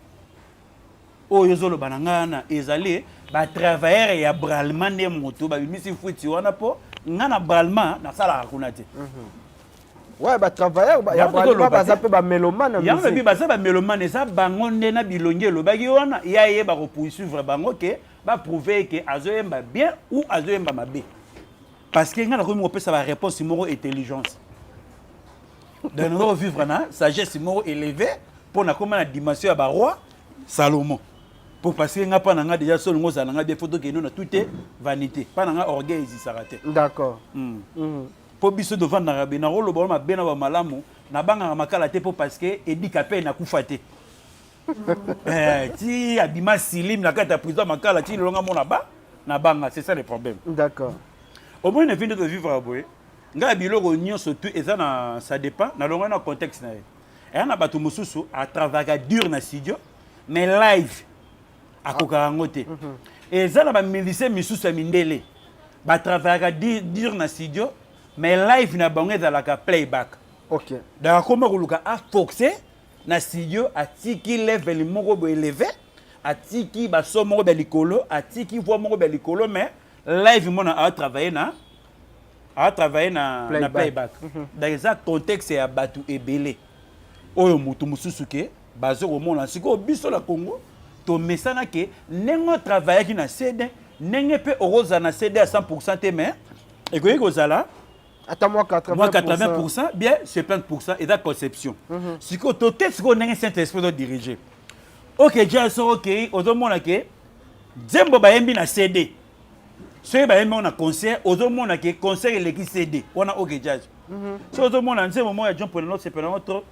Oyo ozoloba na ngai wana ezali batravailleur ya Bralima nde moto babimisi fuiti wana, mpo ngai na Bralima nasalaka kuna te. Ouais, batravailleur ya Yango Bralima tozoloba baza te. mpe bamélomane na Yango lobi musique. Baza bamélomane, eza bango nde na bilongi elobaki wana. Ya yeba kopoursuivre bango ke baprouve ke azoyemba bien ou azoyemba mabe, parce que ngai nakomi kopesa baréponse moko intelligence. Donc naza kovivre na sagesse moko élevé mpo nakóma na dimension ya baroi Salomon, po parce que ngai mpa na ngai déjà, solingo ozala na ngai bien, faut tokende na tout te vanité. Mpa na ngai orgueil ezisaka te. Mpo biso tovandaka be, nakoloba wana mabe na bamalamu, nabangaka makala te, mpo parce que edika mpe nakufa te. Ti abima silim na kati ya prison makala, ti lelonga mona ba nabanga. C'est ça le problème. Omoni, na vie nde tovivre boye, ngai biloko nyonso tu eza na, ça dépend. Nalongai na contexte na ye. Eya na bato mosusu atravaillaka dur na studio, mais live akokaka yango te. Eza na bamusicien misusu ya mindele, batravaillaka dur na studio, mais live na bango ezalaka playback. Donc akoma koluka aforce na studio, atiki level moko boye élevé, atiki baso moko ya likolo, atiki voix moko ya likolo, mais live mona atravaille na atravaille na Playback. playback. Donc eza contexte ya bato ebele oyo motu mosusu ke bazo komona. Sikoyo biso na Congo tomesana ke ndenge otravaillaki na CD, ndenge mpe okozala na CD ya 100 te, mais ekoki kozala ata mwa 80. Mwa 80 bien 70, eza conception. Sikoyo tote, sikoyo ndenge Saint Esprit odirige, OK Jazz, soki okei, ozomona ke nzembo bayembi na CD, soki bayembi yango na concert, ozomona ke concert eleki CD wana. OK Jazz, soki ozomona nzembo moko ya John Ponelo, sepela yango trop.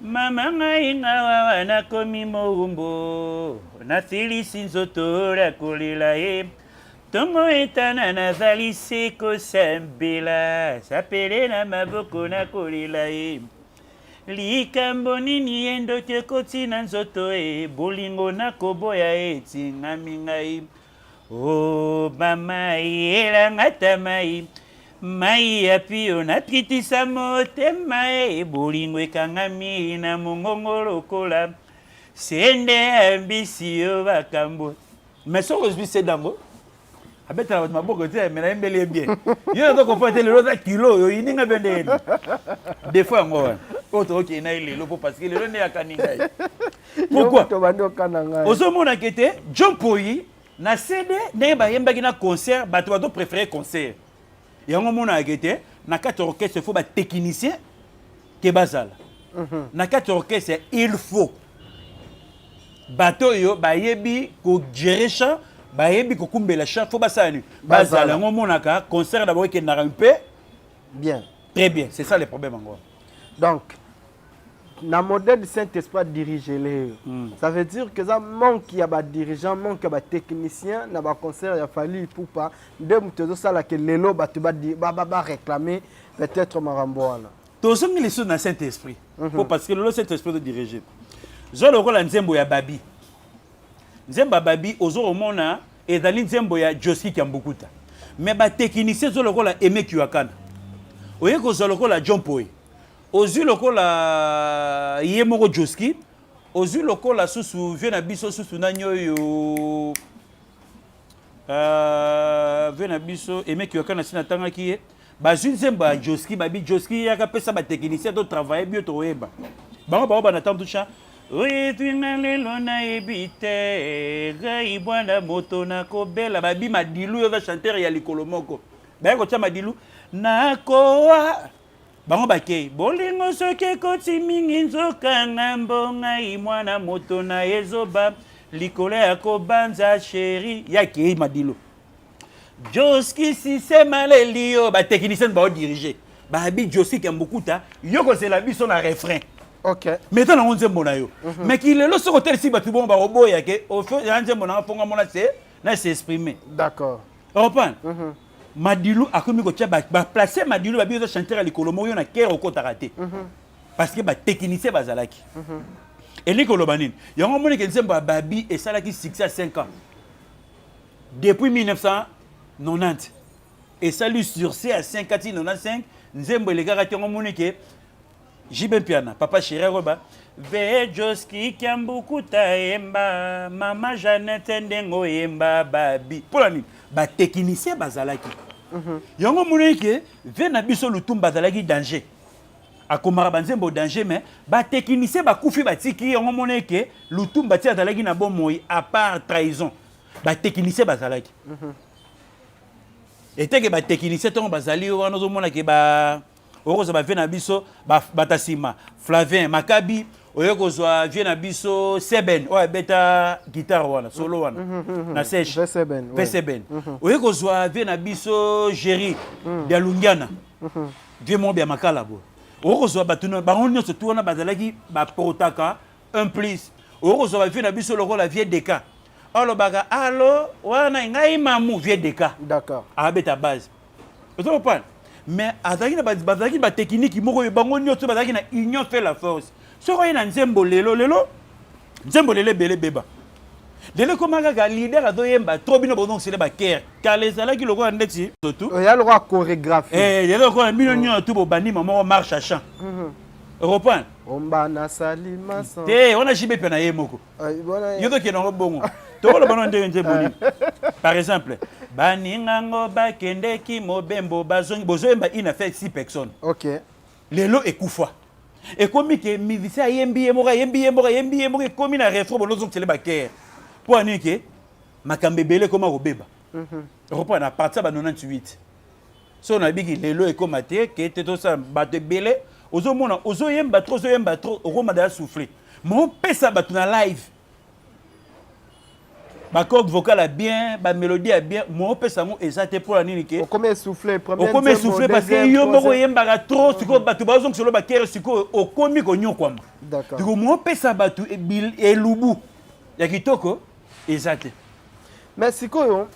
Mama ngai ngawawa, nakomi mowumbu, nasilisi nzoto nakolela ye, ntongo etana nazali se kosambela, sapele na maboko nakolela ye. Likambo nini ye ndoki ekoti na nzoto e, bolingo nakoboya etingami ngai. O mama, yelanga ta mai, mai ya pio, nakitisa motema e, bolingo ekangami na mongongo lokola sende ya mbisi yo bakambo. Mais soki ozwi sede yango, abetela bato maboko te, me nayembeli ye bien. Yo nazo comprendre te, lelo oza kilo oyo oyininga mpe ndenge nini? Défaut yango wana oyo tokokende na ye lelo, mpo parce que lelo nde yakani ngai. Pourquoi? Tobandi okana ngai. Ozomona ke te, John Poi na CD, ndenge bayembaki na concert, bato bazo préféré concert. Yango omonaka ke te, na kati ya orchestre faut batechnicien ke bazala na kati ya orchestre. Il faut bato oyo bayebi kogérer chant, bayebi kokumbela chant, faut basala nini? Bazala. Yango omonaka concert na bango ekendaka mpe bien. Très bien, c'est ça le problème yango. Donc na modèle Saint Esprit dirige le, ça veut dire que eza manque ya badirigeant, manque ya batechnicien na baconcert ya Fally Ipupa nde moto ezosalaka lelo bato baréclame peut-être makambo wana. Tozongi lisusu na Saint Esprit, po parce que lelo Saint Esprit todirige. Zwa lokola nzembo ya Babi. Nzembo ya Babi, ozo komona ezali nzembo ya Joski Kiambukuta, mais batechnicien ezo lokola Aimé Kiwakana, oye kozwa lokola John Poe, ozwi lokola ye moko Joski, ozwi lokola susu vie na biso susu nani oyo, vie na biso Aimé Kiwakana, si natangaki ye. Bazwi nzembo ya Joski, babi Joski yaka pesa batechnicien to travaille bio, tokoyeba bango bango bana ntango tucha oyetwinga. Lelo nayebi te ngai bwana moto nakobela. Babi Madilu, yo oza chanteur ya likolo moko, baye kotia Madilu nakoa bango bakei. Bolingo soki ekoti mingi, nzokanga mbo ngai mwana moto na ezoba likolo ya kobanza chéri yakei. Madilu, Joski Sisema leli yo, batechnicien baodirige, babi Joski Kiambukuta, yo kozela biso na refrain. Mais eza nango nzembo na yo, mais kilelo soki otelisi bato bongo, bakoboya ke ya nzembo nanga fonga mona se na s'exprimer. Comprendre? Madilu akomi kotia baplace Madilu, babi oza chanteur ya likolo moko, yo na kere okotaka te, parce que batechnicien bazalaki. Elingi koloba nini? Yango omonike nzembo ya Babi esalaki succès ya 5 ans depuis 1990, esali succès ya 5 ans ti 95, nzembo elekaka te. Yango omoni ke JB Mpiana, papa chéri akoyeba Vejoski Kiambukuta yemba, mama Jeannette ndenge oyemba babi. Mpo na nini? Batechnicien bazalaki. Yango omonaki ke ve na biso Lutumba azalaki danger. Akomaka banzembo danger mais batechnicien bakufi batiki yango omonaki ke Lutumba ti azalaki na bomoi à part trahison. Batechnicien bazalaki. Eteke batechnicien ntango bazali wana ozomona ke ba okozwa ba vieux na biso bata nsima Flavien Makabi, oye kozwa vieux na biso Seben oyo abeta guitare wana solo wana na sèche V7, oye kozwa vieux na biso Géri Bialungiana, vieux moko bya makala boye, oye kozwa bato bango nyonso tu wana bazalaki baportaka un plus. Oye kozwa ba vieux na biso lokola vieux Deka alobaka alo wana ngai mamu vieux Deka abeta base, ozo comprendre? Mais azalaki na bazalaki batechnique moko oyo bango nyonso bazalaki na union fait la force. Soki oye na nzembo lelo, lelo nzembo lelo ebele ebeba, lelo ekoma kaka leader azoyemba trop, bino bozongisele bakere. Kala ezalaki lokola ndeti surtout oya lokola chorégraphie. Lelo lokola bino nyonso tu bobandi moko marche à champ, reprendre. Omba na salima. Te, wana JB mpe na ye moko. Yo tokende yango bongo, tokoloba no ndenge nzembo nini. Par exemple, baningango bakendeki mobembo, bazongi, bozoyemba une affaire six personnes. Lelo ekufa, ekomi ke musicien ayembi ye moko, ayembi ye moko, ayembi ye moko, ekomi na refrain, bolozongisele bakere. Mpo anini? Ke makambo ebele ekoma kobeba. Reprendre à partir ya ba 98, so nayebiki lelo ekóma te ke te tosala bato ebele. Ozomona ozoyemba trop, ozoyemba trop, okoma daya souffle ma opesa bato na live bacorde vocale ya bien, bamélodie ya bien, mo opesa yango eza te. Mpo na nini? Ke okomi essoufflé. Okomi essoufflé parce que yo moko oyembaka trop. Sikoyo bato bazongiselo bakere, sikoyo okomi konyokwama. Sikoyo mo opesa bato elubu ya kitoko eza te. Mais sikoyo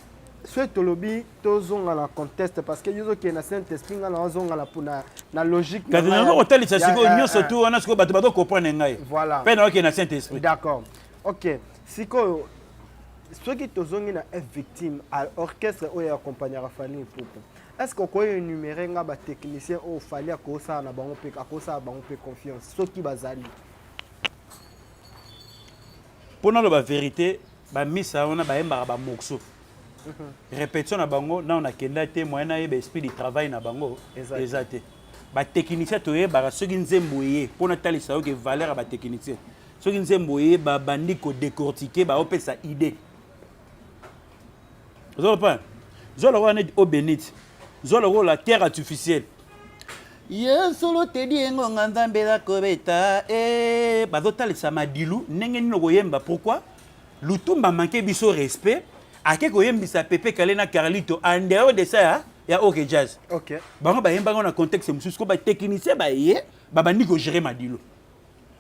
soki tolobi tozonga na contexte, parce que yo ozokende na saint esprit, ngai nazonga na na logique. Kasi nazo kotalisa sikoyo nyonso tu wana, sikoyo bato bazocomprendre ngai. Voilà. Mpe naokende na saint esprit. D'accord, ok. Sikoyo soki tozongi na F Victime, orchestre oyo accompagnaka Fally Ipupa, est ce que okoki énumérer nga batechnicien oyo Fally akosala na bango mpe akosala bango mpe confiance, soki bazali? Mpo naloba vérité, bamisa wana bayembaka bamorceau, répétition na bango nano nakenda te, moyen nayeba esprit du travail na bango eza te. Batechnicien toyebaka soki nzembo eye, mpo natalisa yo ke valeur ya batechnicien, soki nzembo eye, babandi kodécortiquer, baopesa idée. Oza comprendre? Zwa lokola neti obenit, zwa lokola terre artificielle ye solo tedi engonga nzambe eza kobeta e bazotalisa madilu ndenge nini okoyemba. Pourquoi Lutumba manque biso respect, ake koyembisa Pepe Kale na Carlito en dehors de ça ya OK Jazz? Bango bayembaka na contexte mosusu. Ko batechnicien baye, babandi kogérer madilu,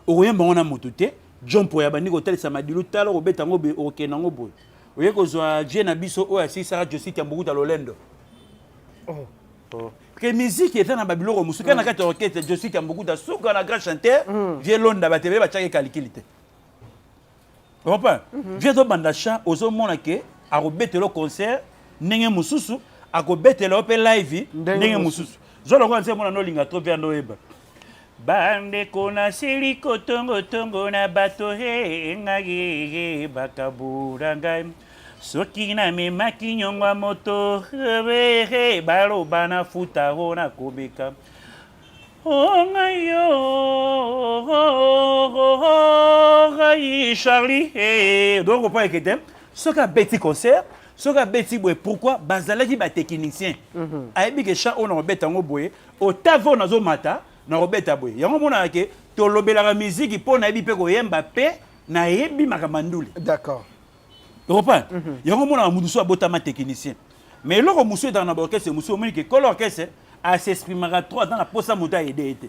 okoyemba ngo na moto te. John Poy abandi kotalisa madilu, tala okobeta yango boye, okokende yango boye. Oye kozwa vie na biso oyo asilisaka Jositi ya Mbukuta Lolendo. Oh. Oh. Ke musique eza na babiloko mosusu kaka na kati ya orchestre. Jositi ya Mbukuta suka na grand chanteur vie Londa, bato ebele batiaki kalikili te, comprend? Vie azobanda chant, ozomona ke akobetela concert ndenge mosusu, akobetela yo mpe live ndenge mosusu. Zwa lokola nse mona nolinga trop vie ando oyeba bandeko nasili kotongotongo na bato he ngai bakabula ngai soki namemaki nyongo ya moto he baloba nafuta o nakobeka o ngai yo ngai Charlie. Donc opa eke te soki abeti concert, soki abeti boye. Pourquoi? Bazalaki batechnicien, ayebi ke chant oyo nakobeta yango boye, otave oyo nazomata nakobeta boye. Yango omonaka ke tolobelaka miziki mpo nayebi mpe koyemba mpe nayebi makambo ya ndule. Comprendre? Yango omonaka motu so abotama technicien. Mais eloko mosusu ezalaka na baorchestre mosusu, omoni ke kolo orchestre as'exprimaka trop, aza na posa moto aaider ye te.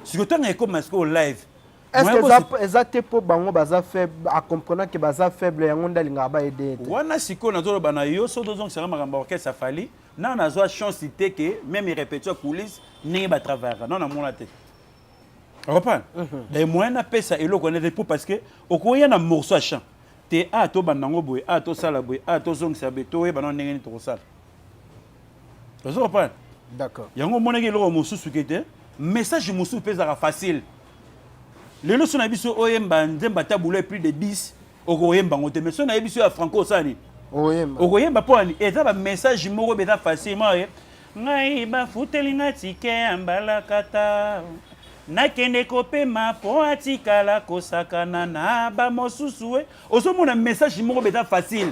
Sikoyo ntango ekóma sikoyo live Est ce que eza te mpo bango baza faible, acomprenant ke baza faible, yango nde alingaka baaider ye te? Wana sikoyo nazoloba na yo, so tozongisaka makambo ya orchestre afali na nazwa chance te ke même répétition coulisse ndenge batravaillaka non namona te, comprendre? Des moyens napesa eloko wana te, po parce que okoya na morceau ya chant te, a tobanda yango boye, a tosala boye, a tozongisa boye, toyeba nano ndenge nini tokosala, ozo comprendre? D'accord. Yango omonaki eloko mosusu ke te. Message mosusu mpe ezalaka facile. Lelo so na biso oyemba nzembo ata boulot plus de 10, okoyemba yango te. Mais so nayebi so ya franco, osala nini? Oyemba. Okoyemba. Mpo ani eza bamessage moko eza facilement. Ye ngai bafuteli nga ticket ya mbalakata, nakende kopema mpo atikala kosakana na bamosusu. E ozomona message moko eza facile.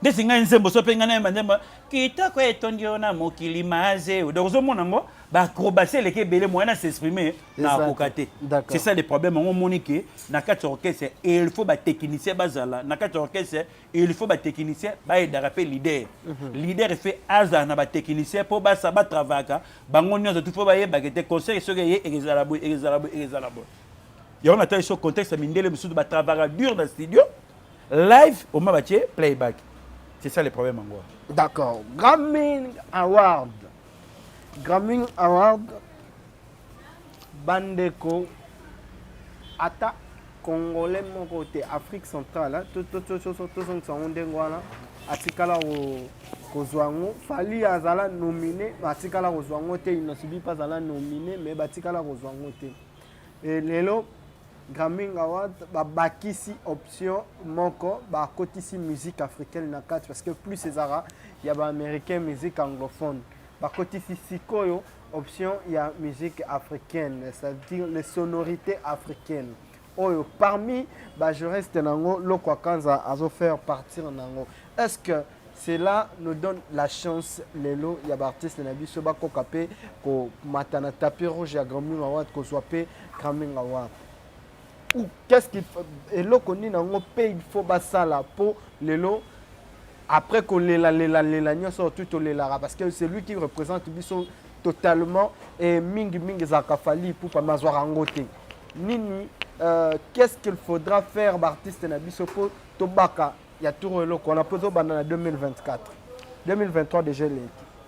Ndeti ngai nzembo so mpe ngai nayemba nzembo kitoko etondi yo na mokili maze, donc ozomona yango baacrobatie eleki ebele, moyen na s'exprimer na akoka te. C'est ça le problème. Yango omoni ke na kati ya orchestre, il faut batechnicien bazala na kati ya orchestre, il faut batechnicien bayedaka mpe leader. Leader fe azala na batechnicien mpo basa batravayaka bango nyonso tu, fo bayebaka te concert soki eye, ekozala boye, ekozala boye, ekozala boye. Yango natali so contexte ya mindele mosusu batravayaka dur na studio, live oma batie playback. C'est ça le problème yango. D'accord. Grammy Award, Grammy Award, bandeko, ata congolais moko te, Afrique centrale, tozongisa yango ndenge wana, atikala kozwa yango. Fally azala nominé, atikala kozwa yango te. Innoss'B mpe azala nominé, mais batikala kozwa yango te. E lelo Grammy Award babakisi option moko, bakotisi musique africaine na kati, parce que plus ezalaka ya baaméricain, musique anglophone. Bakotisi sikoyo option ya musique africaine, c'est-à-dire les sonorités africaines, oyo parmi bajuriste nango Lokwa Kanza azofaire partir nango. Est-ce que cela nous donne la chance lelo ya baartiste na biso bakoka mpe komata na tapis rouge ya Grammy Award, kozwa mpe Grammy Award, ou qu'est-ce qu'il faut, eloko nini yango mpe il faut basala mpo lelo, après kolela lela lela nyonso tu tolelaka, parce que c'est lui qui représente biso totalement et mingi mingi ezalaka Fally Ipupa, mais azwaka yango te? Nini, qu'est-ce qu'il faudra faire baartiste na biso mpo tobaka ya tour eloko wana, mpo ezobanda na 2024, 2023 déjà eleki?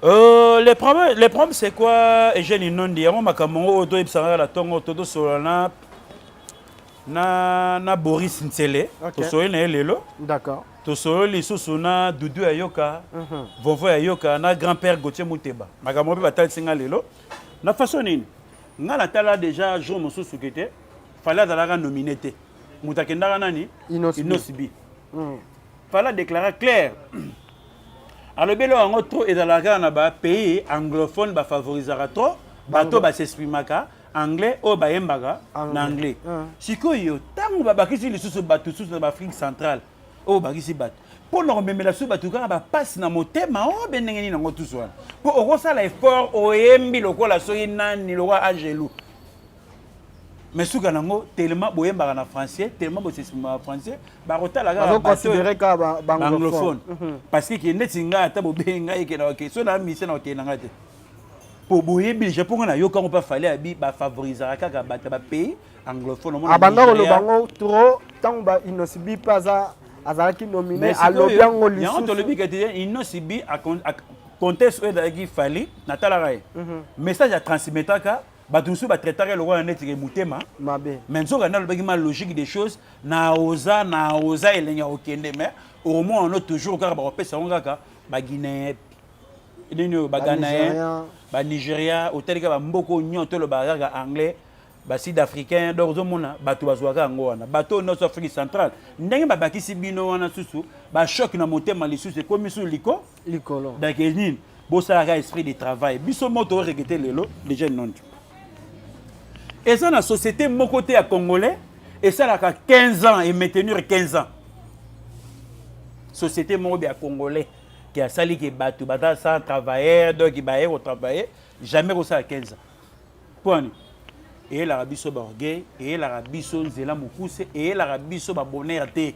Le problème, c'est quoi, Eugène Inondi? Yango makambo yango oyo toyebisaka kaka na ntongo, tozosolola na Boris Ntsele. Tosololi na ye lelo. Tosololi lisusu na Dudu ya Yoka, Vovo ya Yoka, na grand père Gautier Muteba. Makambo mpe batalisi nga lelo na façon nini. Nga natala déjà jour mosusu ke te, Fally azalaka nominé te, moto akendaka nani? Innoss'B. Innoss'B. Fally adéclara clair, alobi eloko yango trop ezalaka kaka na bapays anglophone, bafavorisaka trop bato bas'exprimaka anglais, oyo bayembaka na anglais. Sikoyo ntango babakisi lisusu bato susu na baafrique centrale, oyo bakisi bato mpo na komemela susu bato kaka bapasi na motema, oyo be ndenge nini yango tusu wana, mpo okosala effort, oyembi lokola soki nani, lokola angelu, mais suka nango, tellement boyembaka na français, tellement bos'exprimaka français, bakotala kaka bato oyo- Bazoconsidere kaka baanglophone. baanglophone. Parce que ke neti ngai, ata bobengi ngai ekenda oke so na mission na okende na ngai te, po boyebi déjà mpo ngai nayokango mpe Fally abi bafavorisaka kaka bato ya bapays anglophone. Omona Abanda Nigeria. koloba yango trop ntango ba Innoss'B mpe aza azalaki nominé. Mais Alobi sikoyo, yango yango lisusu. Tolobi kete Innoss'B contexte oyo ezalaki, Fally natalaka ye message atransmetaka, bato mosusu batraitaka lokola neti ke motema mabe. Mais nzoka nde alobaki ma logique des choses na oza elenge ya kokende, mais okomona no toujours kaka bakopesa yango kaka baguinéen, nini oyo, baghanéen, banigéria. Otali kaka bamboka oyo nyonso tolobaka kaka anglais, basud africain. Donc ozomona bato bazwaka yango wana, bato oyo nyonso Afrique centrale, ndenge babakisi bino wana susu bachoc na motema lisusu ekomi susu liko likolo. Donc nini, bosalaka esprit de travail. Biso mo toregretter lelo déjà nondi, eza na société moko te ya congolais esalaka 15 ans et maintenir 15 ans. Société moko ya congolais ke asali ke bato baza sans travailleur, donc baye kotravailler, jamais kosala 15 ans. Mpo ani eyelaka biso baorgueil, eyelaka biso nzela mokuse, eyelaka biso babonheur te.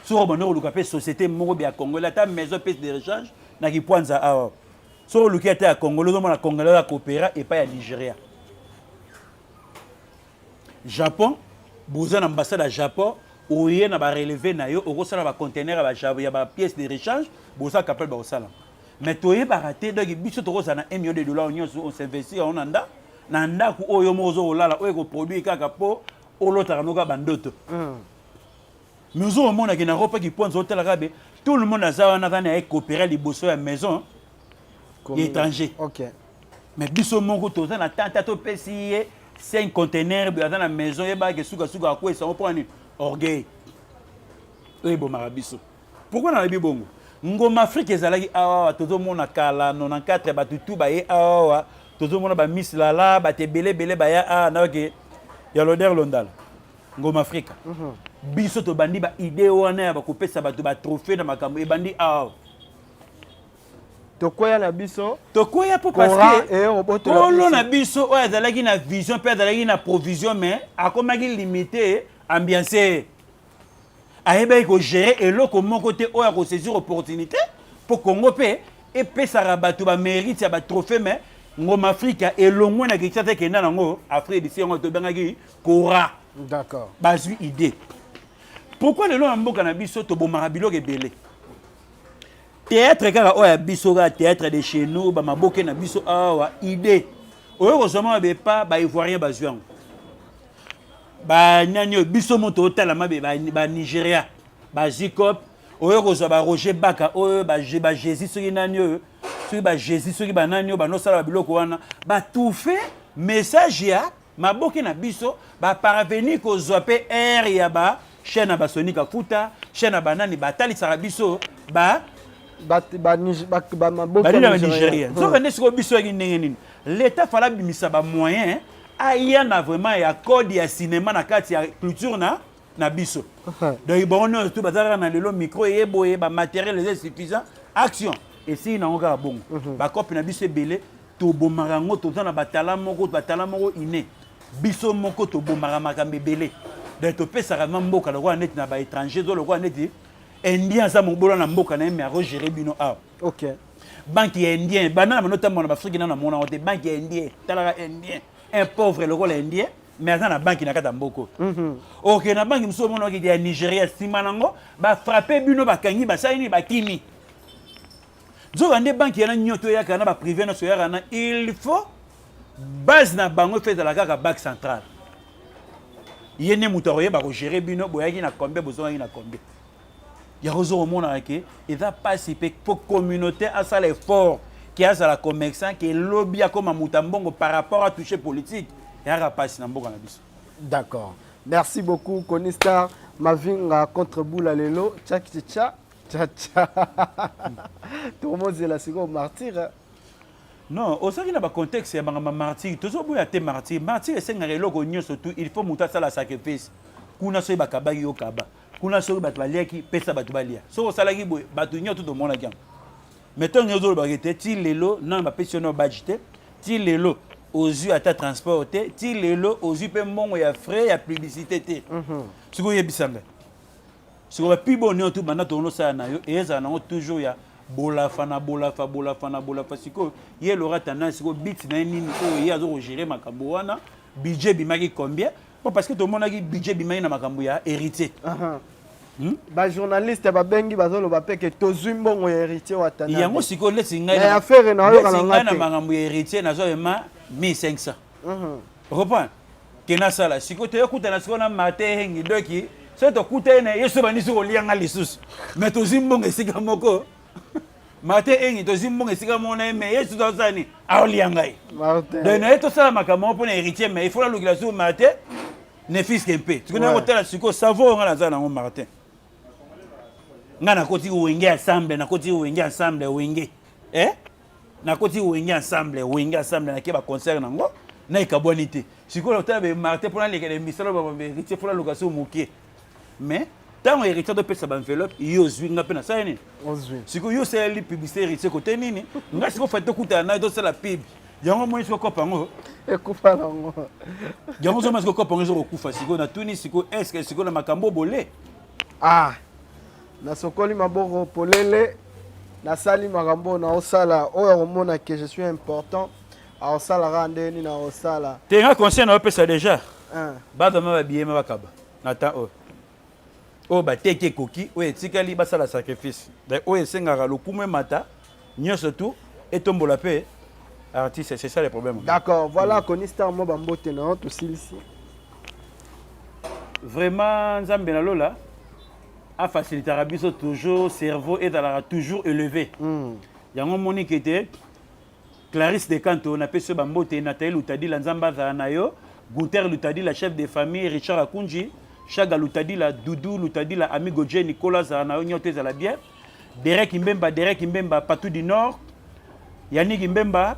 Soki obanda koluka mpe société moko ya congolais, ata maison pièce de rechange na kipwanza awa, soki oluki ata ya congolais, ozomona congolais oyo akopera epai ya Nigeria, Japon. Boza na ambassade ya Japon, oye na barelevé na yo, okosala baconteneur ya bapièce de rechange, boza capable bakosala. Mais toyebaka te. Donc biso tokozala na 1 million de dollars nyonso, on s'investir yango na nda na ndako oyo moko ozo kolala, oyo ekoproduire kaka mpo olotaka noka bandoto. Mais ozokomonaki na ropa kipwanza, otalaka be tout le monde aza wana, aza na ye coopérer liboso ya maison ya étranger. Mais biso moko toza na tanta, topesi ye 5 conteneur boye, aza na maison, yebaka sukasuka akwesa ngo. Mpo nini? Orgueil oyo ebomaka biso. Pourquoi nalobi bongo? Ngoma Afrique ezalaki awawa, tozomona kala 94, bato tu baye awawa, tozomona bamiss lala, bato ebele ebele baya awa, nayoke ya Loder Londala, Ngoma Afrika. Biso tobandi baidée wana ya bakopesa bato batrophée na makambo ebandi awa. Tokwea na biso. Tokwea mpo parce que kolo na biso oyo azalaki na vision mpe azalaki na provision, mais akomaki limité, ambiance, ayebaki kogérer eloko moko te oyo akosaisir opportunité mpo Congo mpe epesaka bato bamérite ya batrophée. Mais Ngoma Afrika elongwe na Kinshasa, ekenda nango Afrique d'ici, yango tobengaki Kora. Bazwi idée. Pourquoi lelo na mboka na biso tobomaka biloko ebele? Théâtre kaka oyo ya biso, kaka théâtre de chez nous, bamaboke na biso awa, idée oyo kozwama mabe pa baivoirien, bazwi yango, banani oyo biso mo tootala mabe, banigéria bazwi cope oyo kozwa, baroger Baka oyo, baJésus soki nani oyo, soki baJésus soki banani oyo banosala babiloko wana, batufe message ya maboke na biso, baparvenir kozwa mpe aire ya ba chaîne ya basoni Kafuta, chaîne ya banani batalisaka biso ba banini ya banigérien. Nzoka nde sikoyo biso yaki ndenge nini? L'État fala abimisa bamoyen, aya na vraiment ya code ya cinéma na kati ya culture na biso. Donc bango nyonso tu baza kaka na lelo micro eye boye, bamatériel eza suffisant, action esili nango kaka bongo. Bakope na biso ebele tobomaka yango, toza na batala moko, batala moko ine biso moko tobomaka makambo ebele. Donc topesaka ma mboka lokola neti na baétranger, to lokola neti indien aza mobola na mboka na ye, mais akogérer bino awa. Banque ya indien, banda na bando otambola na baafrike, nano namona yango te. Banque ya indien, talaka indien, un pauvre lokola indien, mais aza na banque na kati ya mboka. Okende na banque mosusu, omona okende ya Nigeria, nsima nango bafrappe bino, bakangi, basali nini, bakimi. Nzoka nde banque yana nyonso oyaka na baprivé nyonso oyaka na, il faut base na bango efe ezala kaka banque centrale. Ye nde moto akoyeba kogérer bino, boyaki na combien, bozongaki na combien. Yango ozo komonaka ke eza mpasi mpe po communauté asala effort ke azala commerçant, ke elobi akoma moto ya mbongo par rapport à toucher politique, eyaka mpasi na mboka na biso. D'accord, merci beaucoup Kony Star. Mavinga contre Bula lelo, tchaki tcha tcha tcha, tokomozela sikoyo martyr. Non, ozalaki na bacontexte ya makambo ya martyr, tozoboya te. Martyr, martyr esengaka eloko nyonso tu, il faut moto asala sacrifice kuna. Soki bakabaki, yo kaba kuna. Soki bato baliaki, pesa bato balia. Soki osalaki boye, bato nyonso tomonaki yango. Mais ntongo ozolobaki te, ti lelo nano bapesi yo no badge te, ti lelo ozwi ata transport te, ti lelo ozwi mpe mbongo ya frais ya publicité te. Soki oyebisa ngai sikoyo, bapibo oyo nyonso tu banda tonosala na yo, ezala nango toujours ya bolafa na bolafa, bolafa na bolafa. Sikoyo ye Laura Tendance, sikoyo bit na ye nini oyo ye aza kogérer makambo wana? Budget ebimaki combien? Bon, parce que tomonaki budget ebimaki na makambo ya Héritier. Bajournaliste babengi, bazoloba mpe ke tozwi mbongo ya Héritier Watanabe. Yango sikoyo leti ngai Na affaire na oyoka na ngai nga na te. Makambo ya Héritier, nazwa ema 1500, reprend ke nasala. Sikoyo toyokutana sikoyo na Martin Hengi, doki soki tokuta ye na ye so bandisi kolianga lisusu, mais tozwi mbongo esika moko. Martin Hengi, tozwi mbongo esika moko na ye, mais ye susu azosala nini? Aolia ngai. Martin. Donc na ye tosala makambo moko mpona Héritier, mais il faut nalukila suku Martin ne fiske mpe. Sikoyo na kotala sikoyo savo oyo ngai naza nango. Martin, ngai nakoti Wenge ensemble, nakoti Wenge ensemble, Wenge, eh? Nakoti Wenge ensemble, Wenge ensemble, nake baconcert nango na ekabwani te. Sikoyo otala be Martin, mpona alekela misala ba Héritier, mpona aluka so moke. Mais ntango Héritier topesa baenveloppe, yo ozwi, nga mpe nasala nini? Ozwi. Sikoyo yo osaleli publicité Héritier kote nini? Nga sikoyo fai tokutana nayo, tosala pub yango. Omoni sikoyo kopa yango ekufa nango. Yango ozoma sikoyo kopa yango ezokokufa. Sikoyo natuni sikoyo, est-ce sikoyo na makambo bole? Ah, nasokoli maboko polele, nasali makambo oyo naosala, oyo akomona ke je suis important, aosalaka nde nini aosala. Te, nga conseil na opesa déjà, Hein. bazama babiyema, bakaba na temps oyo, oyo bateki ekoki, oyo etikali basala sacrifice. Donc oyo esengaka lokumu emata nyonso tu, etombola mpe artiste, c'est ça le problème. D'accord, voilà. Kony Star, mo bambote na yo, tosilisi. Vraiment, Nzambe na lola afacilitaka biso toujours, cerveau ezalaka toujours élevé. Yango omoni ke te. Clarisse Decanto, napesi yo bambote. Nathalie Lutadila, Nzambe azala na yo. Gunther Lutadila, chef de famille. Richard Akunji, Chaga Lutadila, Doudou Lutadila, Amigo J, Nicolas azala na yo, nyonso ezala bien. Derek Mbemba, Derek Mbemba, Patou du Nord. Yannick Mbemba,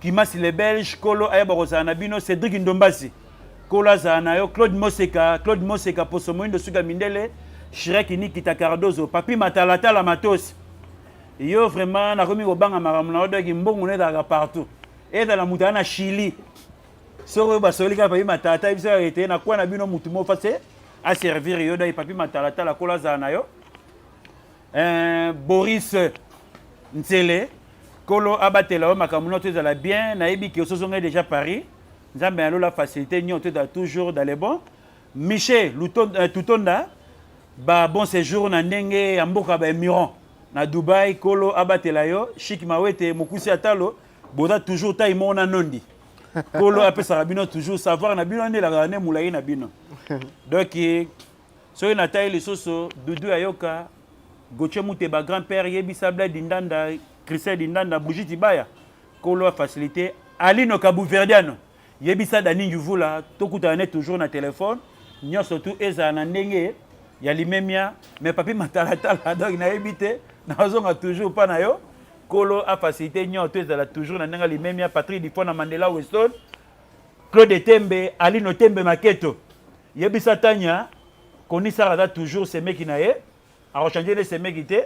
Kimasi le Belge, Kolo ayeba kozala na bino. Cédric Ndombasi, Kolo azala na yo. Claude Moseka, Claude Moseka, Poso Moindo Suka Mindele, Shrek Nikita Cardozo, Papi Matalatala Matos. Yo vraiment nakomi kobanga makambo na yo, donc mbongo na ezalaka partout. Ezala moto aza na Chili. Soki oyo basoli kaka Papi Matalatala, biso kaka ete na kwa na bino motu moko face aservir yo, donc Papi Matalatala, Kolo azala na yo. Boris Ntsele, Kolo abatela yo, makambo nyonso ezala bien. Nayebi ke osozongai déjà Paris, Nzambe ya lola facilité nyonso ezala toujours dans les bons. Michel Tutonda, ba bon séjour na ndenge ya mboka ba Émirats na Dubai, Kolo abatela yo. Chic Mawete, mokusi atalo, boza toujours taille moko na nondi. Kolo apesaka bino toujours savoir na bino nde elakaka nde molai na bino. Donc soki natai lisusu Dudu Ayoka, Gauthier Muteba, grand père, yebisa Bled Dindanda, Christian Dindanda, Brigitte Ibaya, Kolo facilité. Alino Kabuverdiano, yebisa Dani Njuvula, tokutana ne toujours na téléphone, nyonso tu ezala na ndenge ya limemia. Mais Papi Matalatala, donc nayebi te, nazonga toujours mpa na yo. Kolo afacilité nyonso to ezala toujours na ndenge ya limemia. Patrick Difo na Mandela Weston, Claude Tembe, Alino Tembe Maketo, yebisa Tanya konisaka aza toujours semeki na ye, akochange nde semeki te.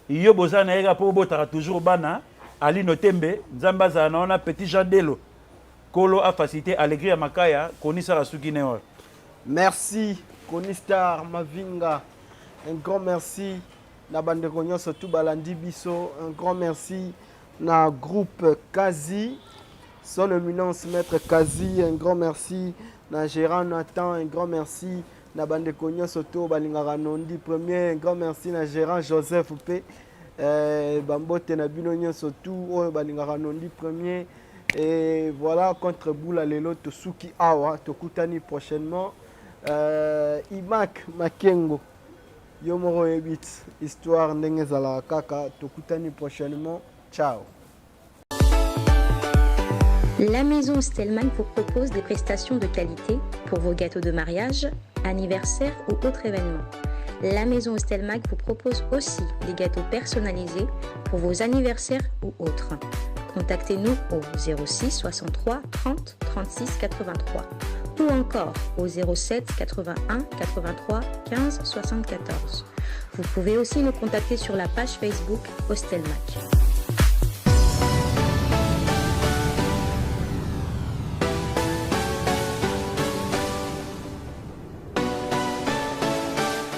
Yo boza na ye kaka mpo obotaka toujours bana. Alino Tembe, Nzambe azala na wana. Petit Jean Delo, Kolo afacilité. Allegri ya Makaya, konisaka suki ne oyo. Merci Koni Star Mavinga, un grand merci na bandeko nyonso tu balandi biso. Un grand merci na groupe Kazi, son éminence maître Kazi, un grand merci na gérant Nathan, un grand merci na bandeko nyonso to balingaka Nondi Premier, un grand merci na gérant Joseph mpe bambote na bino nyonso tu oyo balingaka Nondi Premier. Et voilà, contre Boula lelo tosuki awa, tokutani prochainement. Imak Makengo, yo moko oyebi histoire ndenge ezalaka kaka. Tokutani prochainement, ciao. La maison Stellman vous propose des prestations de qualité pour vos gâteaux de mariage, anniversaire ou autres événements. La maison Stelmac vous propose aussi des gâteaux personnalisés pour vos anniversaires ou autres. Contactez-nous au 06 63 30 36 83 ou encore au 07 81 83 15 74. Vous pouvez aussi nous contacter sur la page Facebook Hostelmac.